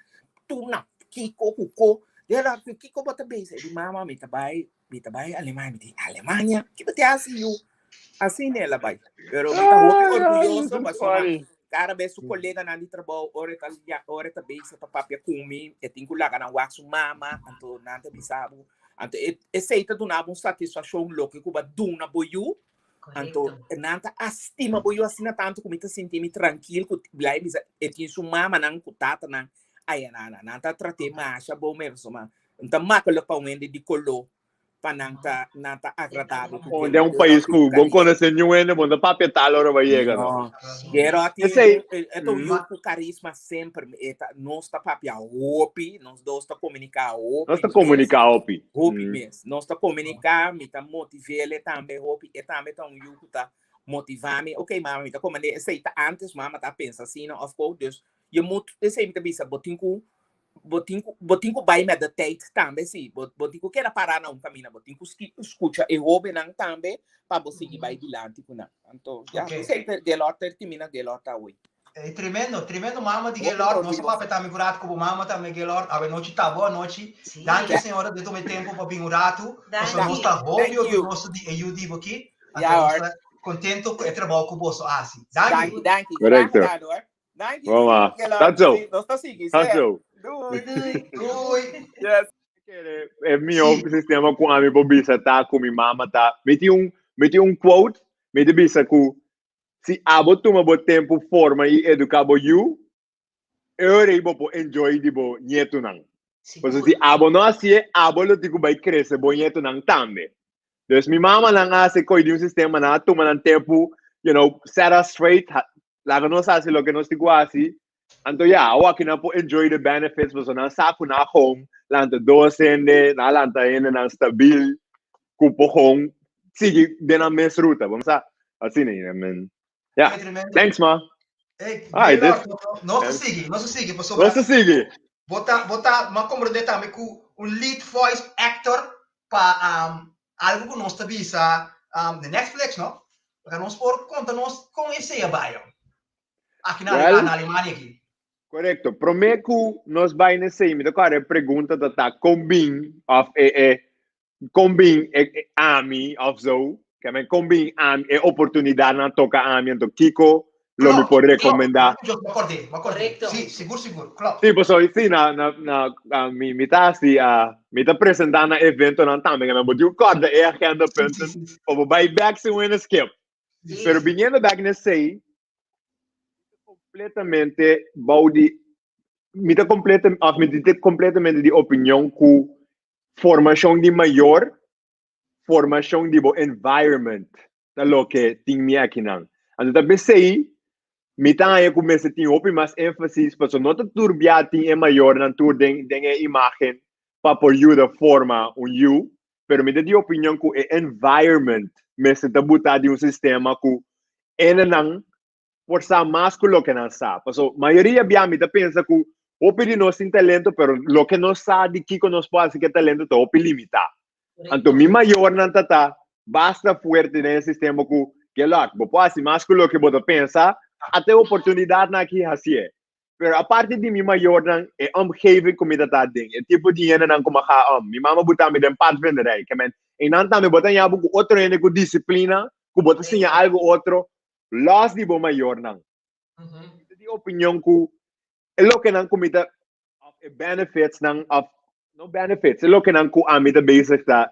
tur na kiko ku ko. Gaylord, ku kiko bo ta bisa? E di, mama, mi ta bai, mi ta bai Alemania. Mi di, Alemania? Ki bo ta hasi, yu? Asina el a bai. Pero mi ta hopi orguyoso pasobra kada bes su koleganan di trabou ora e ta ya ora e ta bezig ta papia ku mi, e tin ku laga nan wak su mama, anto nan ta bisa bo. Anto e esei ta duna bo un satisfakshon loke ku bo a duna bo yu. Anto Korekto. nan ta a stima bo yu asina tantu ku mi ta sinti mi trankil ku blai bisa e tin su mamanan ku tatanan aya nan nan ta trat'é masha bon mes pasobra no ta makkelijk pa un hende di koló pa nan ta nan ta agradabel ku Onde un país ku bon konosé niun hende, bon ta papia tal ora bo yega, no? No. Gero tin Esei, e ta un yu ku karisma semper. E ta nos ta papia hopi, nos dos ta komuniká hopi Nos ta mes. komuniká hopi. Hopi mes. Nos ta komuniká, mi ta motiv'é tambe hopi. E tambe ta un yu ku ta motivá mi. Ok mama, mi ta komand'é esei ta antes mama ta pensa asina òf kou. Dus je moet, esei mi ta bisa, bo tin ku bo tin ku bo tin ku bai met de tijd tambe si bo bo tin ku keda pará na un kaminda bo tin ku ski skucha e hóbennan tambe pa bo sigui bai dilanti ku nan anto ya Ok. esei ta Gaylord ta termina Gaylord ta awor. E tremendo, tremendo mama di Hopi Gaylord. Nos a orguyoso. papia tambe ku rato ku bo mama tambe Gaylord. Awe nochi ta bo anochi. Sí. Danki señora di tuma e tempo pa bin un ratu. Pasobra nos Danki. ta hopi Thank you. orguyoso di e yu di bo aki. Anto Ja nos hoor. ta contento ku e trabou ku boso a hasi. Danki. Danki, danki. Graag Correcto. gedaan hoor. Danki, Mama. sí, Gaylord. Tot zo. Sí, nos ta sigui, Tot sí. zo. Doei. Doei. Doei. Yes. Kere, e mihó Sí. sistema ku ami por bisa ta ku mi mama ta, mi tin un, mi tin un quote, mi ta bisa ku si abo tuma bo tempu forma i eduká bo yu, e ora ei bo por enjoy di bo nietunan. Pasobra si abo no hasié, abo lo tin ku bai krese bo ñetonan tambe. Dus mi mamanan a hasi koi di un sistema, nan a tuma nan tempu, you know, set us straight, laga nos hasi loke nos tin ku hasi. Anto ya, awor aki nan por enjoy the benefits, pasobra nan sa ku nan home lanta dos hende, nan a lanta hendenan stabil, ku por home sigui den nan mes ruta. Bo sa, asina, I mean, yeah. Thanks, ma. Hey, Ay, this, nos ta sigui, nos ta sigui, pasobra. Nos ta sigui. Bo ta, bo ta, m'a comprende tambe ku un lead voice actor pa um, algo ku nos ta bisa um, de Netflix, no? Porque nos por konta nos kon esei a bai. Aki na, well, na Alemania aki. Korekto. Promé ku nos bai na esei, mi ta kòrda e pregunta ta ta kon bin of e e kon bin e, e ami of zo, ke men kon bin ami e oportunidatnan toka ami anto kiko lo mi por rekomendá. Korekto. Sí, sigur sigur, klopt. Sí, pasobra sí na na na uh, mi mi ta hasi uh, mi ta presentá na eventonan tambe, ke men bo tin ku kòrda e agenda punten pa bo bai bèk sin wene skip. Pero biniendo bèk na esei, completamente bou di mi ta completa of mi ta completamente di opinion ku formashon di mayor, formashon di bo environment ta loke tin mi akinan. Anto ta p'esei mi ta haña ku mester tin hopi mas énfasis pasobra no ta tur bia tin e mayornan tur den den e imágen pa por yuda forma un yu, pero mi ta di opinion ku e environment mester ta butá di un sistema ku enenan por sa mas ku loke nan sa. Paso mayoria bia mi ta pensa ku hopi di nos tin talento, pero loke nos sa di kiko nos por hasi ku e talento ta hopi limitá. Anto mi mayornan ta ta basta fuerte den e sistema ku, Gelot, bo por hasi mas ku loke bo ta pensa, ata e oportunidatnan aki hasié. Pero aparte di mi mayornan, e omgeving ku mi ta ta den, e tipo di hendenan ku mi a ga om. Mi mama buta mi den padvinderij. Ke men, einan tambe bo ta haña bo ku otro hende ku disiplina, ku bo ta siña algu otro, los di bo mayornan. Mi ta di opinion ku e lokenan ku mi ta, of e benefitsnan, of no benefits, e lokenan ku ami ta bezig ta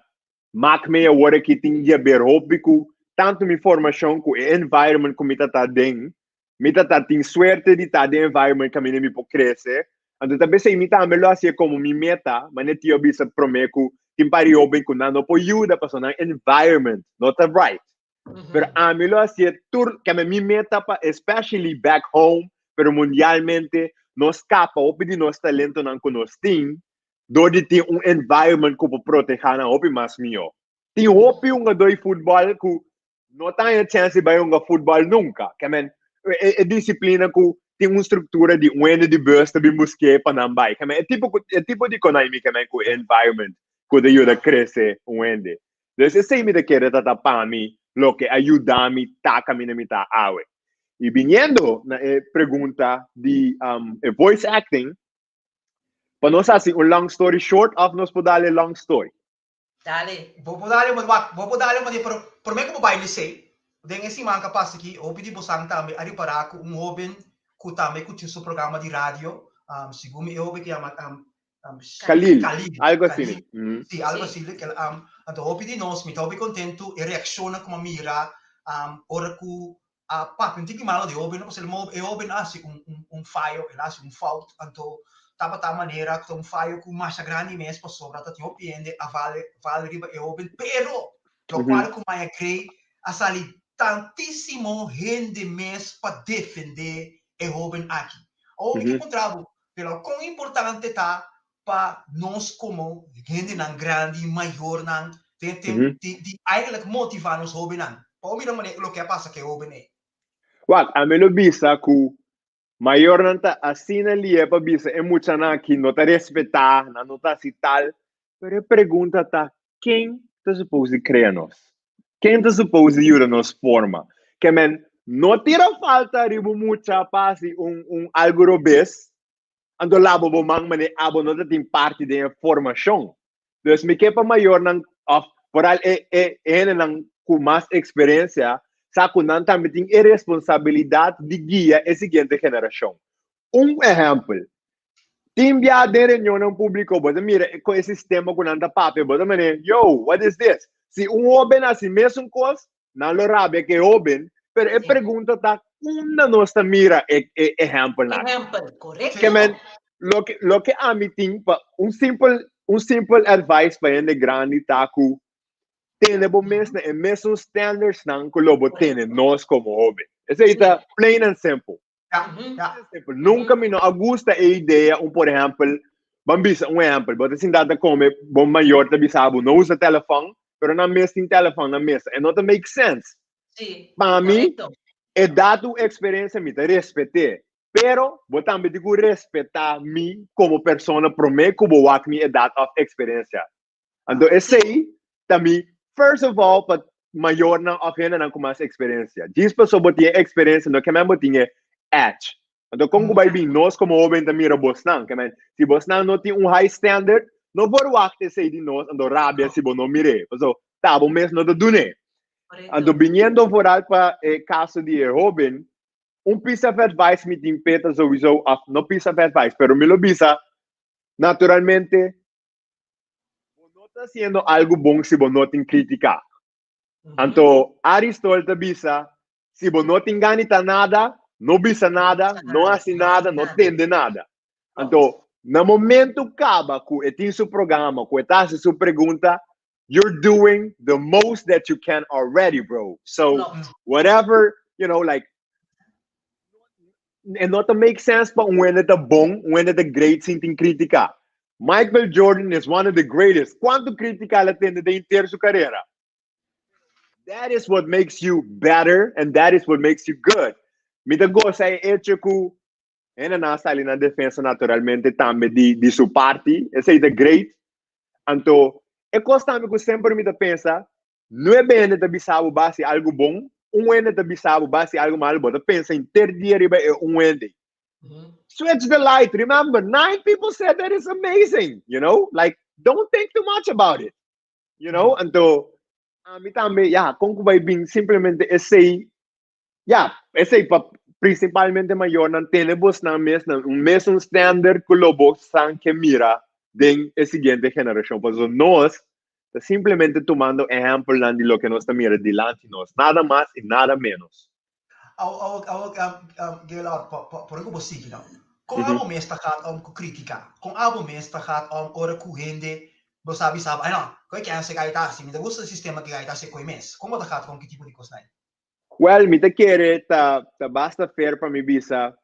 mak mi awor aki tin di haber hopi ku tantu mi formashon ku e environment ku mi ta ta den. Mi ta ta tin suerte di ta den environment kaminda mi por krese. Anto ta p'esei mi tambe lo hasié komo mi meta, manera tio a bisa promé ku tin par di hoben ku nan no por yuda pasobra nan environment no ta right. Pero ami lo hasié tur, kende mi meta pa especially back home, pero mundialmente, nos kapa hopi di nos talentonan ku nos tin dor di tin un environment ku por protehá nan hopi mas mihó. Tin hopi hungadó di futbòl ku no ta haña chèns di bai hunga futbòl nunka. Ke men, e, e disiplina ku tin un struktura di un hende di bus ta bin busk'é pa nan bai. Ke men, e tipo ku, e tipo di konai mi ke men ku e environment ku ta yuda krese un hende. Dus esei mi ta kere ta ta pa mi loke a yuda mi ta kaminda mi ta awe. I biniendo na e pregunta di um, e voice acting, pa nos hasi un long story short of nos por dale long story? Dale. Bo por dale un wak, bo por dale un pero promé ku bo bai lisei, den e siman ku a pasa aki, hopi di bosan tambe a ripará ku un hóben ku tambe ku tin su programa di radio, um, segun mi e hóben ku yama um, um, Khalil, Khalil, algo asina. Khalil, sí, algo asina. Kel, um, anto hopi di nos, mi ta hopi kontentu e reakshonnan ku mi a mira um, ora ku a papia un tiki malo di e hoben, pasobra e hoben a hasi un, un, un fayo, el a hasi un fout, anto tabata manera ku ta un fayo ku masha grandi mes, pasobra ta tin hopi hende a vale, vale riba e hoben, pero lokual ku Maya Gray a sali tantísimo hende mes pa defendé e hoben aki. Awor mi ke puntra bo, pero kon importante ta pa nos komo hendenan grandi, mayornan, den tem di, di eigenlijk motivá nos hóbennan. Pa bo mira manera loke a pasa ku e hóben ei. Wak, ami lo bisa ku mayornan ta asina lié pa bisa e muchanan aki no ta respetá, nan no ta hasi tal, pero e pregunta ta, ken ta supos di krea nos? Ken ta supos di yuda nos forma? Ke men, no tira falta riba un mucha pa hasi un, un algu robes, Anto laba bo man manera abo no ta tin parti den e formashon. Dus mi ke pa mayornan òf foral e e hendenan ku mas eksperensia sa ku nan tambe tin e responsabilidat di guia e siguiente generashon. Un ehèmpel, tin bia den reunionnan públiko bo ta mira ku e sistema ku nan ta papia bo ta manera, yo, what is this? Si un hóben hasi mesun kos, nan lo rabia ku e hóben, pero e pregunta ta unda nos ta mira e e ehèmpelnan? Ehèmpel, korekto. Ke men, Loke, loke ami tin pa un simpel, un simpel advice pa hende grandi ta ku tene bo mes na e mesun standards nan ku lo bo tene nos komo hoben. Esei ta plain and simple. Ja, ja. Simple. Nunca mi no a gusta e idea un por ehempel, ban bisa un ehempel, bo ta sinta ta come, bo mayor ta bisa bo no usa telefon, pero nan mes tin telefon na mesa. E no ta make sense. Sí, Pa mi, correcto. e dat un experiencia mi ta respete. Pero bo tambe tin ku respeta mi como persona prome ku bo wak mi edad of experiencia. Anto esei ta mi first of all pa mayornan of hendenan ku mas experiencia. Djis paso bo tin e experiencia no kemen bo tin e edge. Anto kon ku bai bin nos como hoben ta mira bosnan? Kemen si bosnan no tin un high standard no por wak esei di nos anto rabia si bo no mir'é. Paso ta bo mes no ta dun'é. Anto biniendo vooral pa e caso di e hoben, un piece of advice mi tin p'e ta souiso of no piece of advice pero mi lo bisa naturalmente bo no ta haciendo algo bon si bo no tin critica. Anto Aristotle ta bisa si bo no tin gana di ta nada, no bisa nada, no haci nada, no tende nada. Anto na momento caba cu e tin su programa, cu e ta haci su pregunta, you're doing the most that you can already, bro. So whatever, you know, like e no ta make sense pa un hende ta bon, un hende ta great sin tin critica. Michael Jordan is one of the greatest. Cuanto critica el a tende den henter su carera? That is what makes you better and that is what makes you good. Mi ta goza e hecho cu hendenan a sali na defensa naturalmente tambe di, di su parti. Esei ta great. Anto, e kos tambe ku semper mi ta pensa, nuebe hende ta bisa bo basi algu bon, un hende ta bisa bo basi algu malu, bo ta pensa henter dia riba e un hende. Switch the light, remember, nine people said that is amazing, you know? Like, don't think too much about it, you know? Anto, ami tambe, ya, kon ku bai bin simplemente esei Ya, esei pa principalmente mayornan tene bosnan mes na un mesun standard ku lo bosnan ke mira den e siguiente generashon. Pasobra nos ta simplemente tumando ehèmpelnan di loke nos ta mira dilanti nos, nada mas i nada ménos. Awo, awo, awo, Gaylord, pa, pa, por ku bo sigui nou. Kon abo mes ta gaat om ku kritika? Kon abo mes ta gaat om ora ku hende bo sa bisa bo, ai no, koe kense ku ai ta hasi, mi ta gusta e sistema ku ai ta hasi koe mes. Kon bo ta gaat om ki tipo di kosnan? Wel, mi ta kere ta ta basta fair pa mi bisa,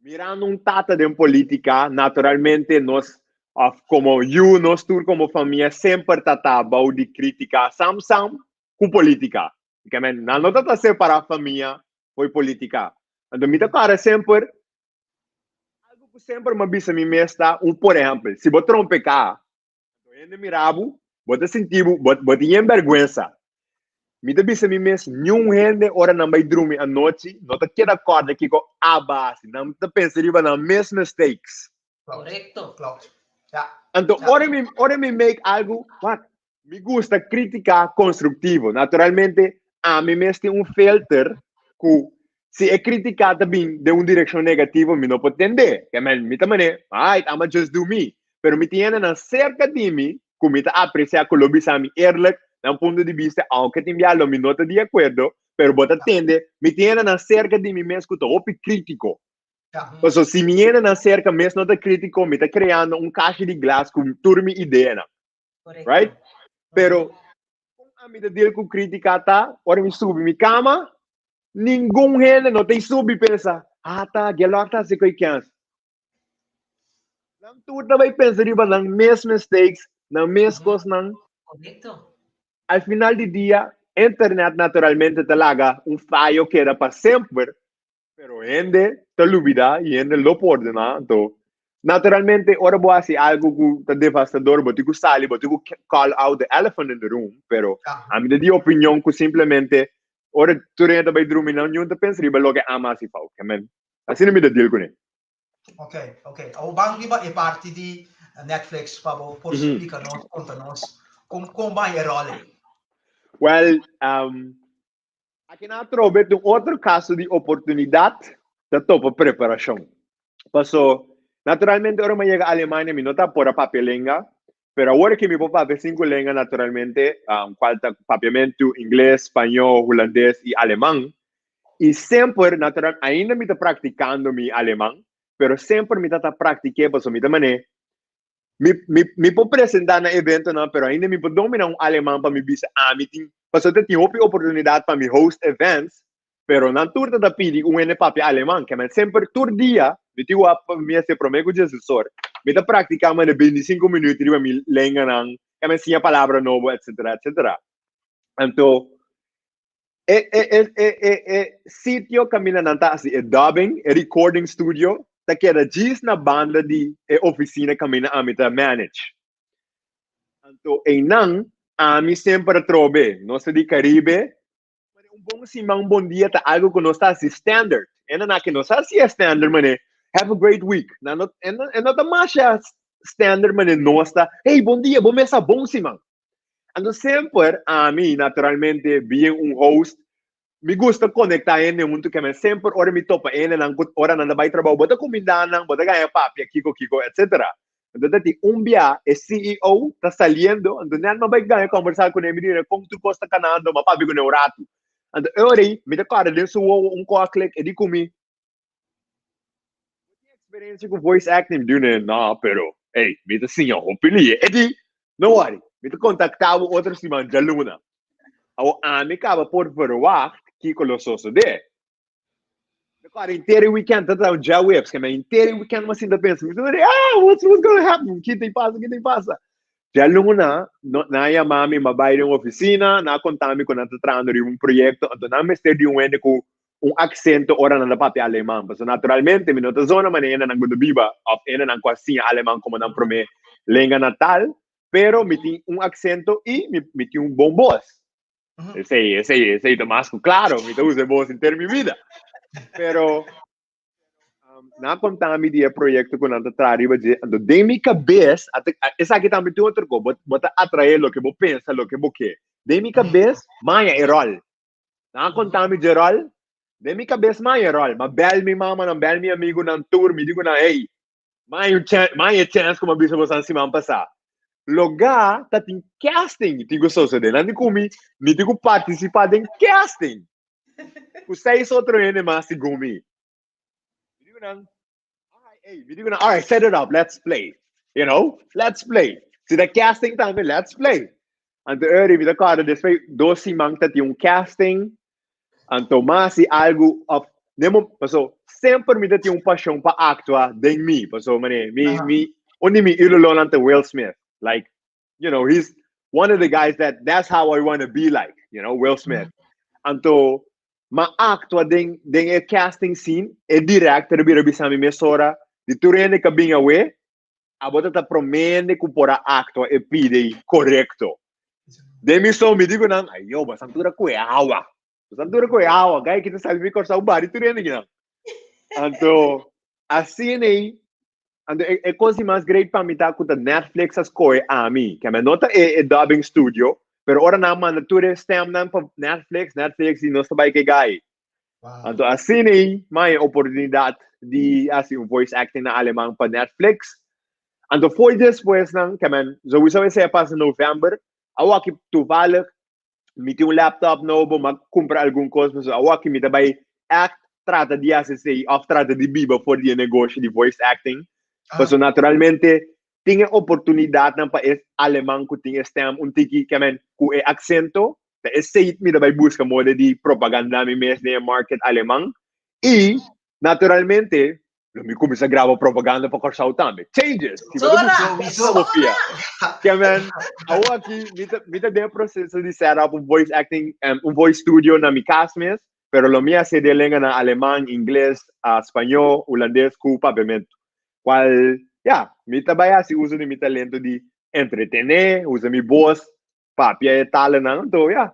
mirando un tata den politica, naturalmente nos of como yu, nos tur como famia semper ta ta bou di critica sam sam cu politica. Ke men, nan no ta ta separa famia fo'i politica. Anto mi ta kòrda semper, algo cu semper mi a bisa mi mes ta, un por ehempel, si bo trompeca, Anto hende mira bo, bo ta sinti bo, bo, bo tin yen bèrgwensa. Mi ta bisa mi mes, niun hende ora nan bai drumi anochi no ta keda kòrda kiko a basi. Nan ta pensa riba nan mes mistakes. Korekto. Klopt. Ja. Anto ora mi, ora mi make algu, wak, mi gusta kritika konstruktivo. Naturalmente, ami mes tin un filter ku si e kritika ta bin den un direkshon negativo, mi no por tende. Ke men, mi ta mane, alright, I'ma just do me. Pero mi tin hendenan serka di mi ku mi ta apresiá ku lo bisa mi eerlijk nan punto di bista, aunke tin bia lo mi no ta di akuerdo, pero bo ta tende, mi tin hendenan serka di mi mes ku ta hopi kritiko. Pasobra si mi hendenan serka mes no ta kritiko, mi ta kreando un kashi di glas ku tur mi ideanan. Right? Pero kon ami ta deal ku kritika ta ora mi subi mi kama, ningun hende no ta subi pensa, ah ta, Gelor ta hasi koe kens. Nan tur ta bai pensa riba nan mes mistakes, nan mes kosnan. Correcto. Al final di dia, internet naturalmente ta laga un fayo keda pa semper, pero hende ta lubida y hende lo pordona. Anto, naturalmente, ora bo hasi algo ku ta devastador, bo tin ku sali, bo tin ku call out the elephant in the room, pero ami ta di opinion ku simplemente ora tur hende ta bai drumi nan ñun ta pensa riba loke ama hasi fout. Asina mi ta deal kuné. Ok, ok. Awor ban riba e parti di Netflix pa bo por splika nos, konta nos kon kon ban e ròl ei. Well, aki nan atrobe ta un otro kaso di oportunidat ta topa preparashon. Paso, naturalmente ora mi a yega Alemania mi no ta por a papia lenga, pero awor ke mi por papia sinku lenga naturalmente, kual ta papiamentu, ingles, spañó, hulandes i aleman. I semper, natural, ainda mi ta praktikando mi aleman, pero semper mi ta praktik'é pasobra mi ta manera mi mi mi por presentá na eventonan pero ainda mi por domina un aleman pa mi bisa ami tin pasobra ta tin hopi oportunidat pa mi host events pero nan tur ta ta pidi un hende papia aleman ke men semper tur dia mi tin wak pa mi hasi promé ku djesesor mi ta praktiká manera bintisinko minüt riba mi lenganan ke men siña palabra nobo etsetera etsetera anto e e e e e e sitio kaminda nan ta hasi e dubbing e recording studio ta keda djis na banda di e ofisina kaminda ami ta manage anto einan ami semper a trobe nos ta di Caribe Mane un bon siman, un bon dia ta algo ku nos ta hasi standard. E na ke nos hasi e standard mane have a great week. Na no e no e no ta masha standard mane nos ta hey bon dia, bo mesa bon siman. Anto semper ami naturalmente bien un host mi gusta konektá hende huntu ke men semper ora mi topa hendenan ku ora nan ta bai trabou bo ta kuminda nan, bo ta gaña papia kiko kiko etcetera. Anto ta tin un bia e CEO ta saliendo, anto net mi a bai gana kombersá kuné, mi di kon tur kos ta kanando, mi a papia kuné un ratu. Anto e ora ei mi ta kòrda den su wowo un kos klik, e di ku mi, Bo tin eksperensia ku voice acting? Mi di kuné, No, pero ey, mi ta siña hopi lia. E di, No worry, mi ta kontaktá bo otro siman djaluna. Awor ami kaba por verwagt kiko lo sosodé. Kòrda inter e weekend ta un djaweps, ke men inter e weekend mi a sinta pensa, mi ta ah, what's what's gonna happen? Ki ta pasa, ki ta pasa? Djaluna, no, nan a yama mi, mi a bai den un ofisina, nan a konta mi ku nan ta trahando riba un proyekto, anto nan mester di un hende ku un aksento ora nan ta papia aleman, pasobra naturalmente mi no ta zona manera hendenan ku ta biba òf hendenan ku a siña aleman komo nan promé lenga natal, pero mi tin un aksento i mi mi tin un bon bos. Esei, esei, esei ta mas ku klaro, mi ta usa e bos henter mi vida. Pero nan a konta mi di e proyekto ku nan ta traha riba dje, anto den mi kabes, esaki tambe tin otro kos, bo ta atraé loke bo pensa, loke bo ke. Den mi kabes, maña e ròl. Nan a konta mi dje ròl, den mi kabes maña e ròl. M'a bèl mi mamanan, bèl mi amigunan tur, mi di ku nan, hey, Mai un chance, mai e chance como bisa bosan siman pasá. Logá ta tin casting tin ku sosodé. Nan di ku mi, mi tin ku participá den casting. Ku seis otro hende mas segun mi. Mi di ku nan, alright, hey, mi di ku nan, alright, set it up, let's play. You know, let's play. Si ta casting tambe, let's play. Anto eri mi ta kòrda despues dos siman ta tin un casting. Anto mas si algu of den mo paso semper mi ta tin un pashon pa aktua den mi paso mane mi mi un di mi ídolonan ta Will Smith like you know he's one of the guys that that's how I wanna be like you know Will Smith anto ma aktua den den e casting scene e director a bira bisa mi mesora di tur hende ka bin awe Abo ta ta promende ku por a aktua e pide korekto. Den mi so mi di ku nan, ayo, basan tura ku e awa. Basan tura ku e awa. Gai kita sali mi Kòrsou bari tur hende kinan. Anto, asina ei, anto e, e kos di mas great pa mi ta ku ta Netflix a skohe ami. Ke mi no ta e, e dubbing studio, pero ora nan manda tur e stemnan pa Netflix, Netflix di nos ta bai ke gai. Wow. Anto asina ei mai e oportunidat di hasi un voice acting na aleman pa Netflix. Anto foi despues nan, ke men sowieso esei a pasa november, awaki toevallig mi tin un laptop nobo, m'a kumpra algun kos, pasobra awaki mi ta bai ègt trata di hasi esei òf trata di biba for di e negoshi di voice acting. Ah. Pasobra naturalmente tin e oportunidatnan pa e aleman ku tin e stem un tiki, ke men ku e aksento, Ta esei mi ta bai buska moda di propaganda mi mes den e market aleman i naturalmente lo mi kuminsá graba propaganda pa Kòrsou tambe. Changes! Si bo ta buska Sowieso! bo fia. Ke men, awor aki mi ta mi ta den e proseso di set up un voice acting, un voice studio na mi kas mes, pero lo mi hasi den lenganan aleman, ingles, spañó, hulandes ku papiamentu. Kual, ya, mi ta bai hasi uso di mi talento di entretené, usa mi bos Papia e talenan, anto ya.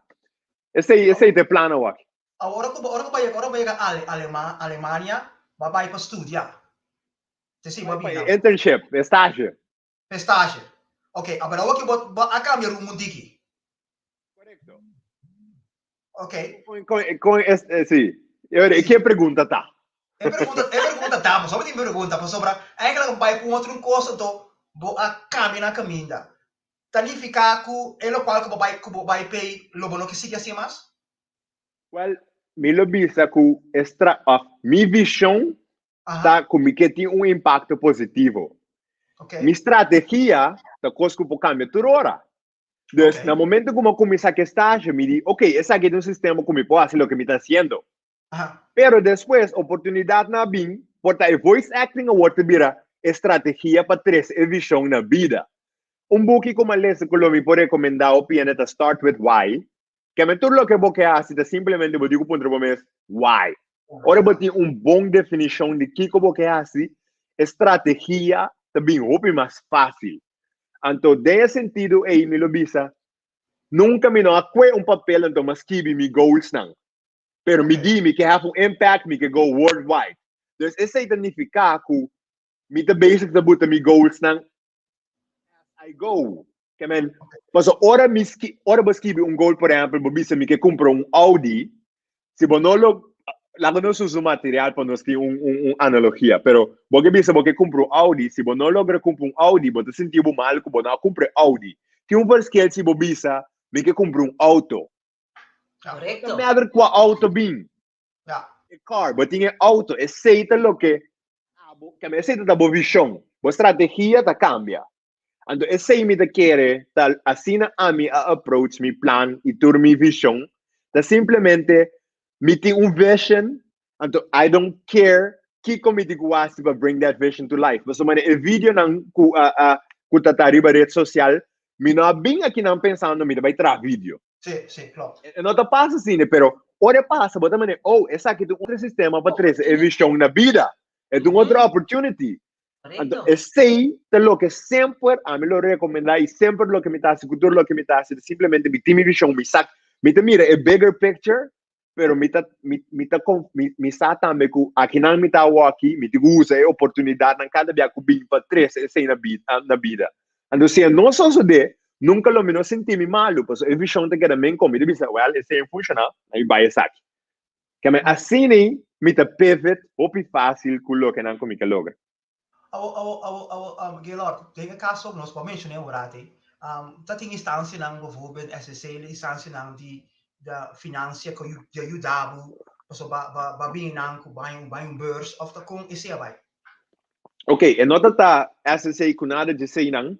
Esei, esei ta e plan awor. Ora ku ora ku bai ora ku bai yega Ale Alema Alemania, bo a bai pa studia. Te si bo a Bai pa bira. e internship, e stage. E stage. Ok, aber awor ki bo bo a kambia rumbo un tiki. Korekto. Ok. Kon kon kon es si. E ke pregunta ta? E pregunta e pregunta ta, pasobra tin pregunta, pasobra eigenlijk bai ku otro un kos anto bo a kambia na kaminda. Ta nifiká ku e lokual ku bo bai ku bo bai pei lo bo no ke sigui hasi mas? Wèl, mi lo bisa ku e stra òf mi vishon Ta ku mi ke tin un impakto positivo. Mi strategia ta kos ku por kambia tur ora. Dus na momento ku mi a kuminsá ku e stage mi di, ok, esaki ta un sistema ku mi por hasi loke mi ta hasiendo. Pero despues oportunidatnan a bin, por ta e voice acting awor ta bira e strategia pa trese e vishon na bida. Un buki ku mi a lesa ku lo mi por rekomendá hopi hende ta Start With Why. Keme tur loke bo ke hasi ta simplemente bo tin ku puntra bo mes why. Ora bo tin un bon definishon di kiko bo ke hasi, e strategia ta bin hopi mas fásil. Anto den e sentido ei mi lo bisa, nunka mi no a kue un papel anto mi a skibi mi goalsnan. Pero mi di mi ke have un impact, mi ke go worldwide. Dus esei ta nifiká ku mi ta bezig ta buta mi goalsnan as I go. Ke men, paso ora mi ski, ora bo skibi un goal, por ehempel, bo bisa mi ke kumpra un Audi, si bo no lo, laga nos usa un material pa nos tin un, un, un analogia, pero bo ke bisa bo ke kumpra un Audi, si bo no logra kumpra un Audi, bo ta sinti bo mal ku bo no a kumpra e Audi. Tin un verschil si bo bisa mi ke kumpra un auto. Correcto. No ta matter kua auto bin. E car, bo tin e auto, esei ta loke abo, kende esei ta ta bo vision, bo strategia ta cambia. Anto esei mi ta kere ta asina ami a approach mi plan y tur mi vision, ta simplemente mi tin un vision, anto I don't care kiko mi tin ku hasi pa bring that vision to life. Pasobra manera e videonan ku a a ku ta ta riba red social, mi no a bin akinan pensando mi ta bai traha video. Sí, sí, klopt. E no ta pasa asina, pero ora e pasa bo ta manera, oh, esaki ta un otro sistema pa trese e vision na bida. E ta un otro opportunity. Anto esei ta loke semper ami lo recomenda y semper loke mi ta haci cu tur loke mi ta haci ta simplemente mi tin mi vision, mi sa, mi ta mira e bigger picture, pero mi ta, mi, mi ta con, mi, mi sa tambe cu akinan mi ta awoki, mi tin cu usa e oportunidadnan cada bia cu bin pa trece esei na bida, na bida. Anto si e no sosode, nunca lo mi no sinti mi malu, pasobra e vision ta keda men con, mi ta bisa, well, esei a funciona, mi bai esaki. Keme asina mi ta pivot hopi fácil ku lokenan ku mi ke logra. Awo, awo, awo, awo, um, Gaylord, den e kaso ku nos por menshoné un rato ei, um, ta tin instansianan, bijvoorbeeld SSC, instansianan di de finansia ku di yuda bo, pasobra ba, ba, ba bini nan ku bai un, bai un beurs, òf ta kon esei a bai? Ok, e no ta ta SSC ku nada dje eseinan,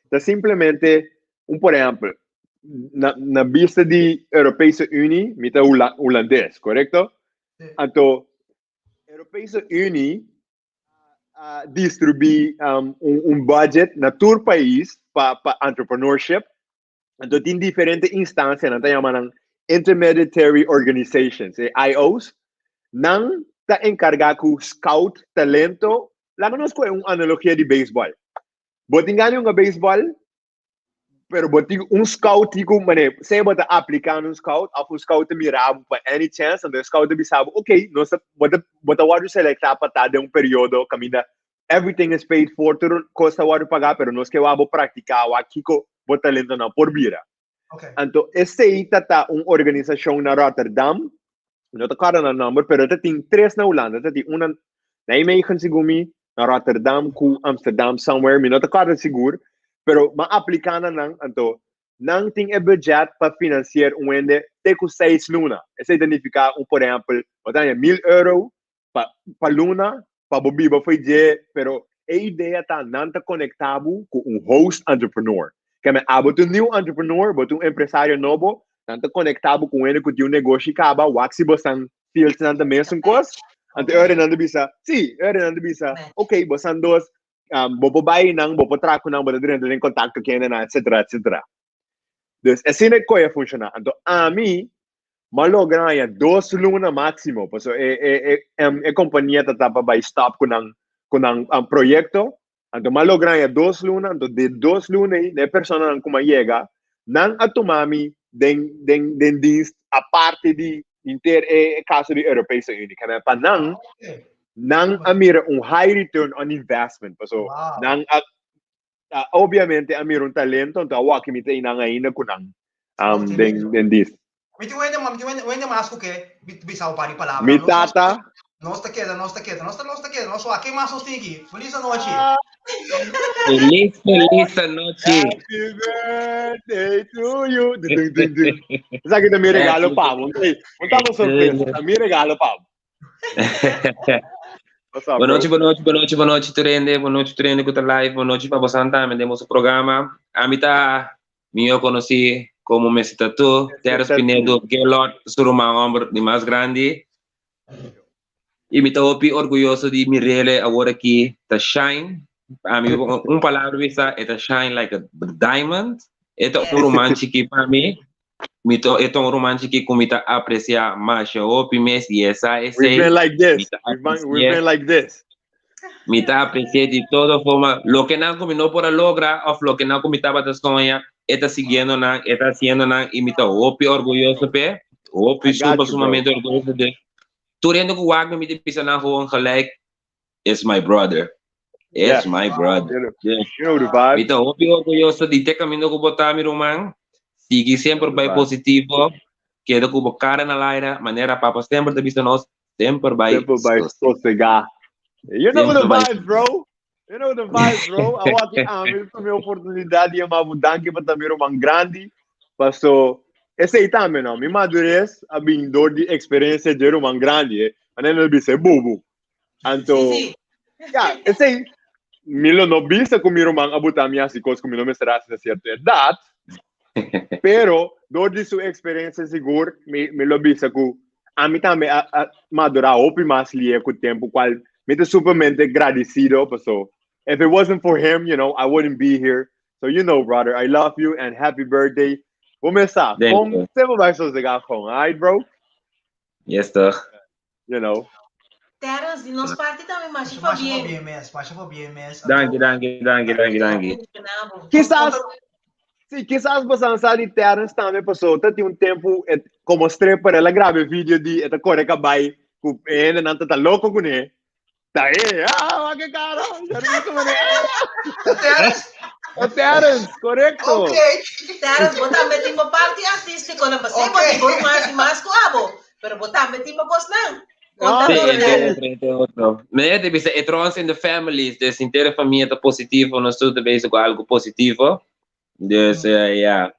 ta simplemente un por ehempel, na, na bista di Europese Unie, mi ta hula, hulandes, korekto? Anto, Europese Unie a distribuí um, un, un budget na tur pais pa, pa entrepreneurship. Anto tin diferente instancia, nan ta yama nan intermediary organizations, e IO's. Nan ta encarga ku scout talento. Laga nos koe un analogia di baseball. Bo tin gana hunga baseball, pero bo tin un scout di ku mane, sea bo ta apliká na un scout òf un scout ta mira bo pa any chance, anto e scout ta bisa bo, ok, nos ta, bo ta, bo ta wòrdu selektá pa ta den un periodo kaminda everything is paid for, tur kos ta wòrdu pagá, pero nos ke wak bo praktiká, wak kiko bo talentonan por bira. Anto esei ta ta un organisashon na Rotterdam, mi no ta kòrda nan nòmber, pero ta tin tres na Hulanda, ta tin un na Nijmegen segun mi, na Rotterdam ku Amsterdam somewhere, mi no ta kòrda sigur, pero mi a apliká na nan, anto nan tin e budget pa finansier un hende te ku seis luna. Esei ta nifiká un por ehèmpel, bo ta haña mil euro pa pa luna pa bo biba fo'i dje, pero e idea ta nan ta konektá bo ku un host entrepreneur. Keme abo ta un new entrepreneur, bo ta un empresario nobo, nan ta konektá bo ku un hende ku tin un negoshi kaba, wak si bosan fieldsnan ta mesun kos. Anto e ora nan ta bisa, si, e ora nan ta bisa, ok, bosan dos, bo por bai nan, bo por traha ku nan, bo ta drenta den kontakto ku hendenan, etcetera, etcetera. Dus asina e koe a funshoná. Anto ami m'a logra haña dos luna máksimo, pasobra e e e e kompania ta ta pa bai stòp ku nan ku nan proyekto. Anto m'a logra haña dos luna, anto de dos luna ei e personanan ku m'a yega, nan a tuma mi den den den dienst aparte di henter e kaso di Europese Unie. Kende pa nan, nan a mira un high return on investment, pasobra nan a Ta obviamente a mira un talento, anto a wak mi ta einan ainda ku nan um, den, den dis. Mi tin wende, mi tin wende, wende mas ku ke bisa un par di palabra. Mi tata. Nos ta keda, nos ta keda, nos ta, nos ta keda, nos wak. Ken mas nos tin aki? Feliz anochi. Feliz, feliz anochi. Happy birthday to you. Dun, dun, dun, dun. Esaki ta mi regalo pa bo. Hey, un tamo sorpresa. Ta mi regalo pa bo. What's up, Boa bro? noite, boa noite, boa noite, boa noite, Turende. Boa noite, Turende, que tá live. Boa noite para você também, demos o programa. A mim tá, eu conheci como Messi Tatu, Teres Tatu. Pinedo, Gaylord, Suruma, homem de mais grande. E me tô orgulhoso de Mirele agora aqui, tá shine. A mim, um palavra está, é tá shine like a diamond. É um romance que para mim, me tô, é um romance que como tá apreciar mais, o mês e essa, esse. We've been like this. Mita We've been like this. Mi ta aprecia de toda forma. Lo que nan mi no por logra, of lo que nan mi tabata soña, está siguiendo nan, está haciendo nan, y mi ta hopi orgulloso pe. Hopi I got super you, bro. sumamente orgulloso de. Turendo ku wag mi te pisa nan gewoon gelijk, is my brother. It's Yeah. my brother. You know, Yes. you know the vibe. Mi ta hopi orgulloso di te camino ku bota mi ruman. Sigui sempre The bij vibe. positivo. Queda ku bo cara na laira, manera papa sempre te bisa nos, sempre bij Simple by sossegar. You know the Sempre by vibes, bro. You know the vibes, bro. I want to ame a minha oportunidade e amava danke para também uma grande. Passou. Esse aí também não. Mi madurez a bem dor de experiência de uma grande. Eh. Mas não bisa bobo. Então, Sí, sí. yeah, esse aí. Milo no bisa com mi irmão abutar minha psicose com mi nome será a certa idade. Pero, dor de sua experiência seguro, me lo bisa com a mim também a madurar hope mais lie com o tempo qual me tô supermente agradecido, so if it wasn't for him, you know, I wouldn't be here. So you know, brother, I love you and happy birthday. Começar. Thank Com you. sempre vai sossegar com, alright, bro? Yes, toch. You know. Terence, di nos parte tambe, mas Masha pabien. pabien mes, masha pabien mes. Dank je, dank je, dank je, dank je, dank je. Quizás, sim, quizás você sabe de Terence também passou, tá tem um tempo, et, como stripper, ela grava vídeo de, eta corre cabai, com ele não tá louco com ele. Tá aí, ah, que cara, já não sei como é. Terence, O Terence, correto. ok. Terence, bo tambe tin bo parte artístiko, no? Basta Ok. bo tin bo mas i mas ku abo, pero bo tambe tin bo kosnan. Konta Ah, Sí, nos, entre Terence. otro, entre otro. Meneer, te bisa, het runs in the families, dus intere familie está positivo, nos tur bezig com algo positivo. Dus ja,